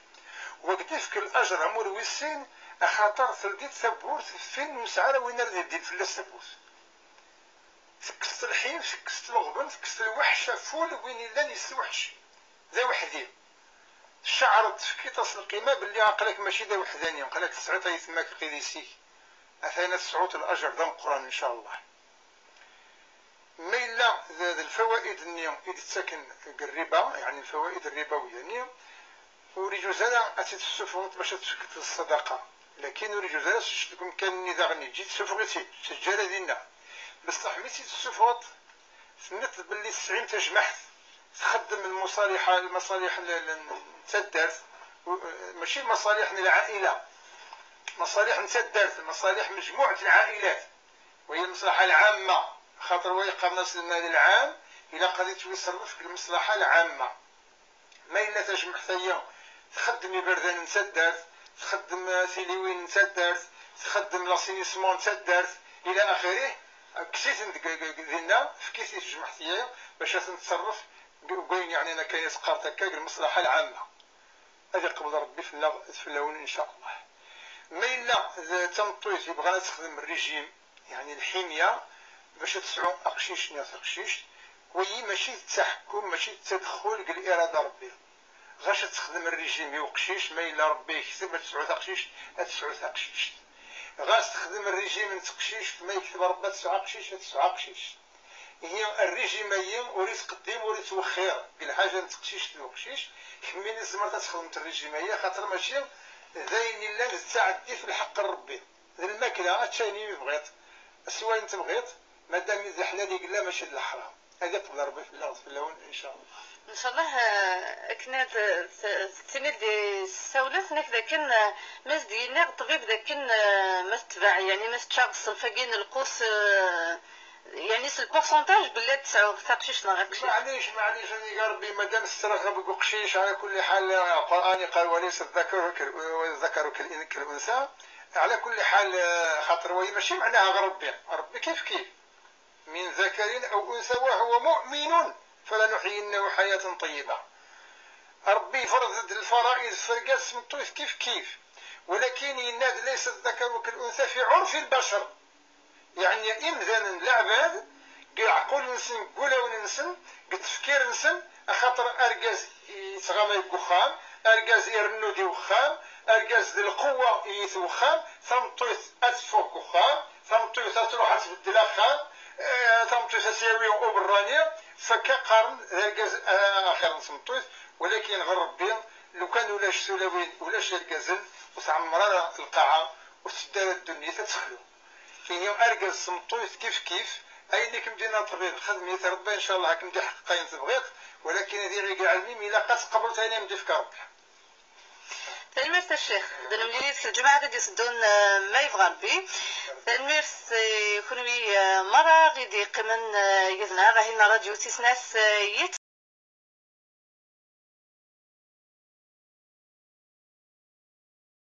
wa ad k-d-yefk lajer amur wis sin, axaṭer teldiḍ tawwurt ɣef win ur nesɛi ara win ara d-yeldin fell-as tawwurt. Tekkseḍ lḥif, tekkseḍ leɣben, tekkseḍ lweḥc ɣef wul win yellan yesweḥc. D aweḥdi. Tceɛreḍ, tefkiḍ-as lqima belli aql-ak mačči d aweḥdani, aql-ak tesɛiḍ aytma-k, qidis-ik. Atan ad tesɛuḍ lajer d ameqqran, ncallah. Ma yella d, d lfawaid-nni i d-ttaken deg rriba, yeɛni lfawaid rribawiya-nni, ur yeǧuz ara ad tt-id-tessufɣeḍ bac ad tefkeḍ ṣṣadaqa. Lakin ur yeǧuz ara ad teččeḍ deg umkan-nni daɣen, yeǧǧi tessufɣeḍ-tt-id, ur tt-teǧǧa ara dinna. Beṣṣeḥ mi tt-id-tessufɣeḍ, tenniḍ belli tesɛim tajmaɛt txeddem lmuṣaliḥ, lmaṣaliḥ n, n, n taddart, u-, mačči lmaṣaliḥ n lɛaila, maṣaliḥ n taddart, maṣaliḥ mejmuɛet lɛailat. وهي المصلحة العامة، خاطر هو يقام راس المال العام، إلا قضيت يصرف في المصلحة العامة. ما إلا تجمع ثانية تخدم إبردان نتا الدارت، تخدم ثيليوين نتا الدارت، تخدم لاسينيسمون نتا الدارت، إلى آخره. كسيت دينا فكيت تجمع ثيا باش تنتصرف، وين يعني أنا كاين سقارت هكاك المصلحة العامة. هذا قبل ربي في الله، في اللون إن شاء الله. ما إلا ذا تمطويت يبغى تخدم الرجيم، يعني الحمية، باش تسعو أقشيش نيا تقشيش، وي ماشي التحكم، ماشي التدخل قال إرادة ربي. غاش تخدم الرجيم يوقشيش، ما إلا ربي يكتب تسعو تقشيش، تسعو تقشيش. غاش تخدم الرجيم نتقشيش، ما يكتب ربي تسعو قشيش، تسعو قشيش. هي الرجيم هي وريت قديم وريت وخير، قال حاجة نتقشيش الوقشيش، كمين الزمر تخدم الرجيم هي، خاطر ماشي داين إلا التعدي في الحق ربي. الماكلة، التاني بغيت، السواين تبغيت، مادام يد الحلال يقلا ماشي د الحرام. هذا قبل ربي في الأرض في اللون إن شاء الله. إن شاء الله، آه، أكن هاد، آه، السنة اللي ساولت نك ذاكن، آه، ما زد ينيغ الطبيب ذاكن، آه، ما تتبع، يعني ما تتشاغ الصنفاقين القوس، آه، يعني سي البورسونتاج بلي تسعو تقشيش نغ أقشيش. معليش، معليش، أنا يا ربي مادام السرقة بقو قشيش، على كل حال، آه، القرآن قال: "وليس الذكر كال-، الذكر كالإن-، كالأنثى". على كل حال، آه، خاطر وهي ماشي معناها غير ربي، ربي كيف كيف. من ذكر أو أنثى وهو مؤمن فلنحيينه حياة طيبة. ربي فرض الفرائض في رقاس مطويف كيف كيف، ولكن يناد: "ليس الذكر كالأنثى" في عرف البشر. يعني إمذان العباد، قي عقول نسن، قولاون نسن، قي تفكير نسن، أخاطر أرقاز يتغامى يقخام، أرقاز يرنو دي وخام، أرقاز ذي القوة يتوخام، ثمطويث أتفوق وخام، ثمطويث أتروح أتبدل أخام، آه، ثمطويث أسيوي أوبرانيا، فكا قارن ذا القاز، آه، آخر ثمطويث، ولكن غير ربي، لو كان ولاش ثلاوين، ولاش القازل، وتعمر القاعة، وتدار الدنيا تتخلو. كاين أرقاز سمطويث كيف كيف، أين كم دينا طبيب خدمي تربى إن شاء الله كم دي حق قاين تبغيت، ولكن هذه غير علمي ميلا قد قبلت أنا مدي في كربي. Tanemmirt a Ccix. D lemlilit s lǧemɛa ɣid iseddun, eh, ma yebɣa Rebbi. Tanemmirt, eh, kunwi, eh, merra ɣid iqqimen, eh, yid-neɣ ahin n ṛṛadyu tis snat, eh, yet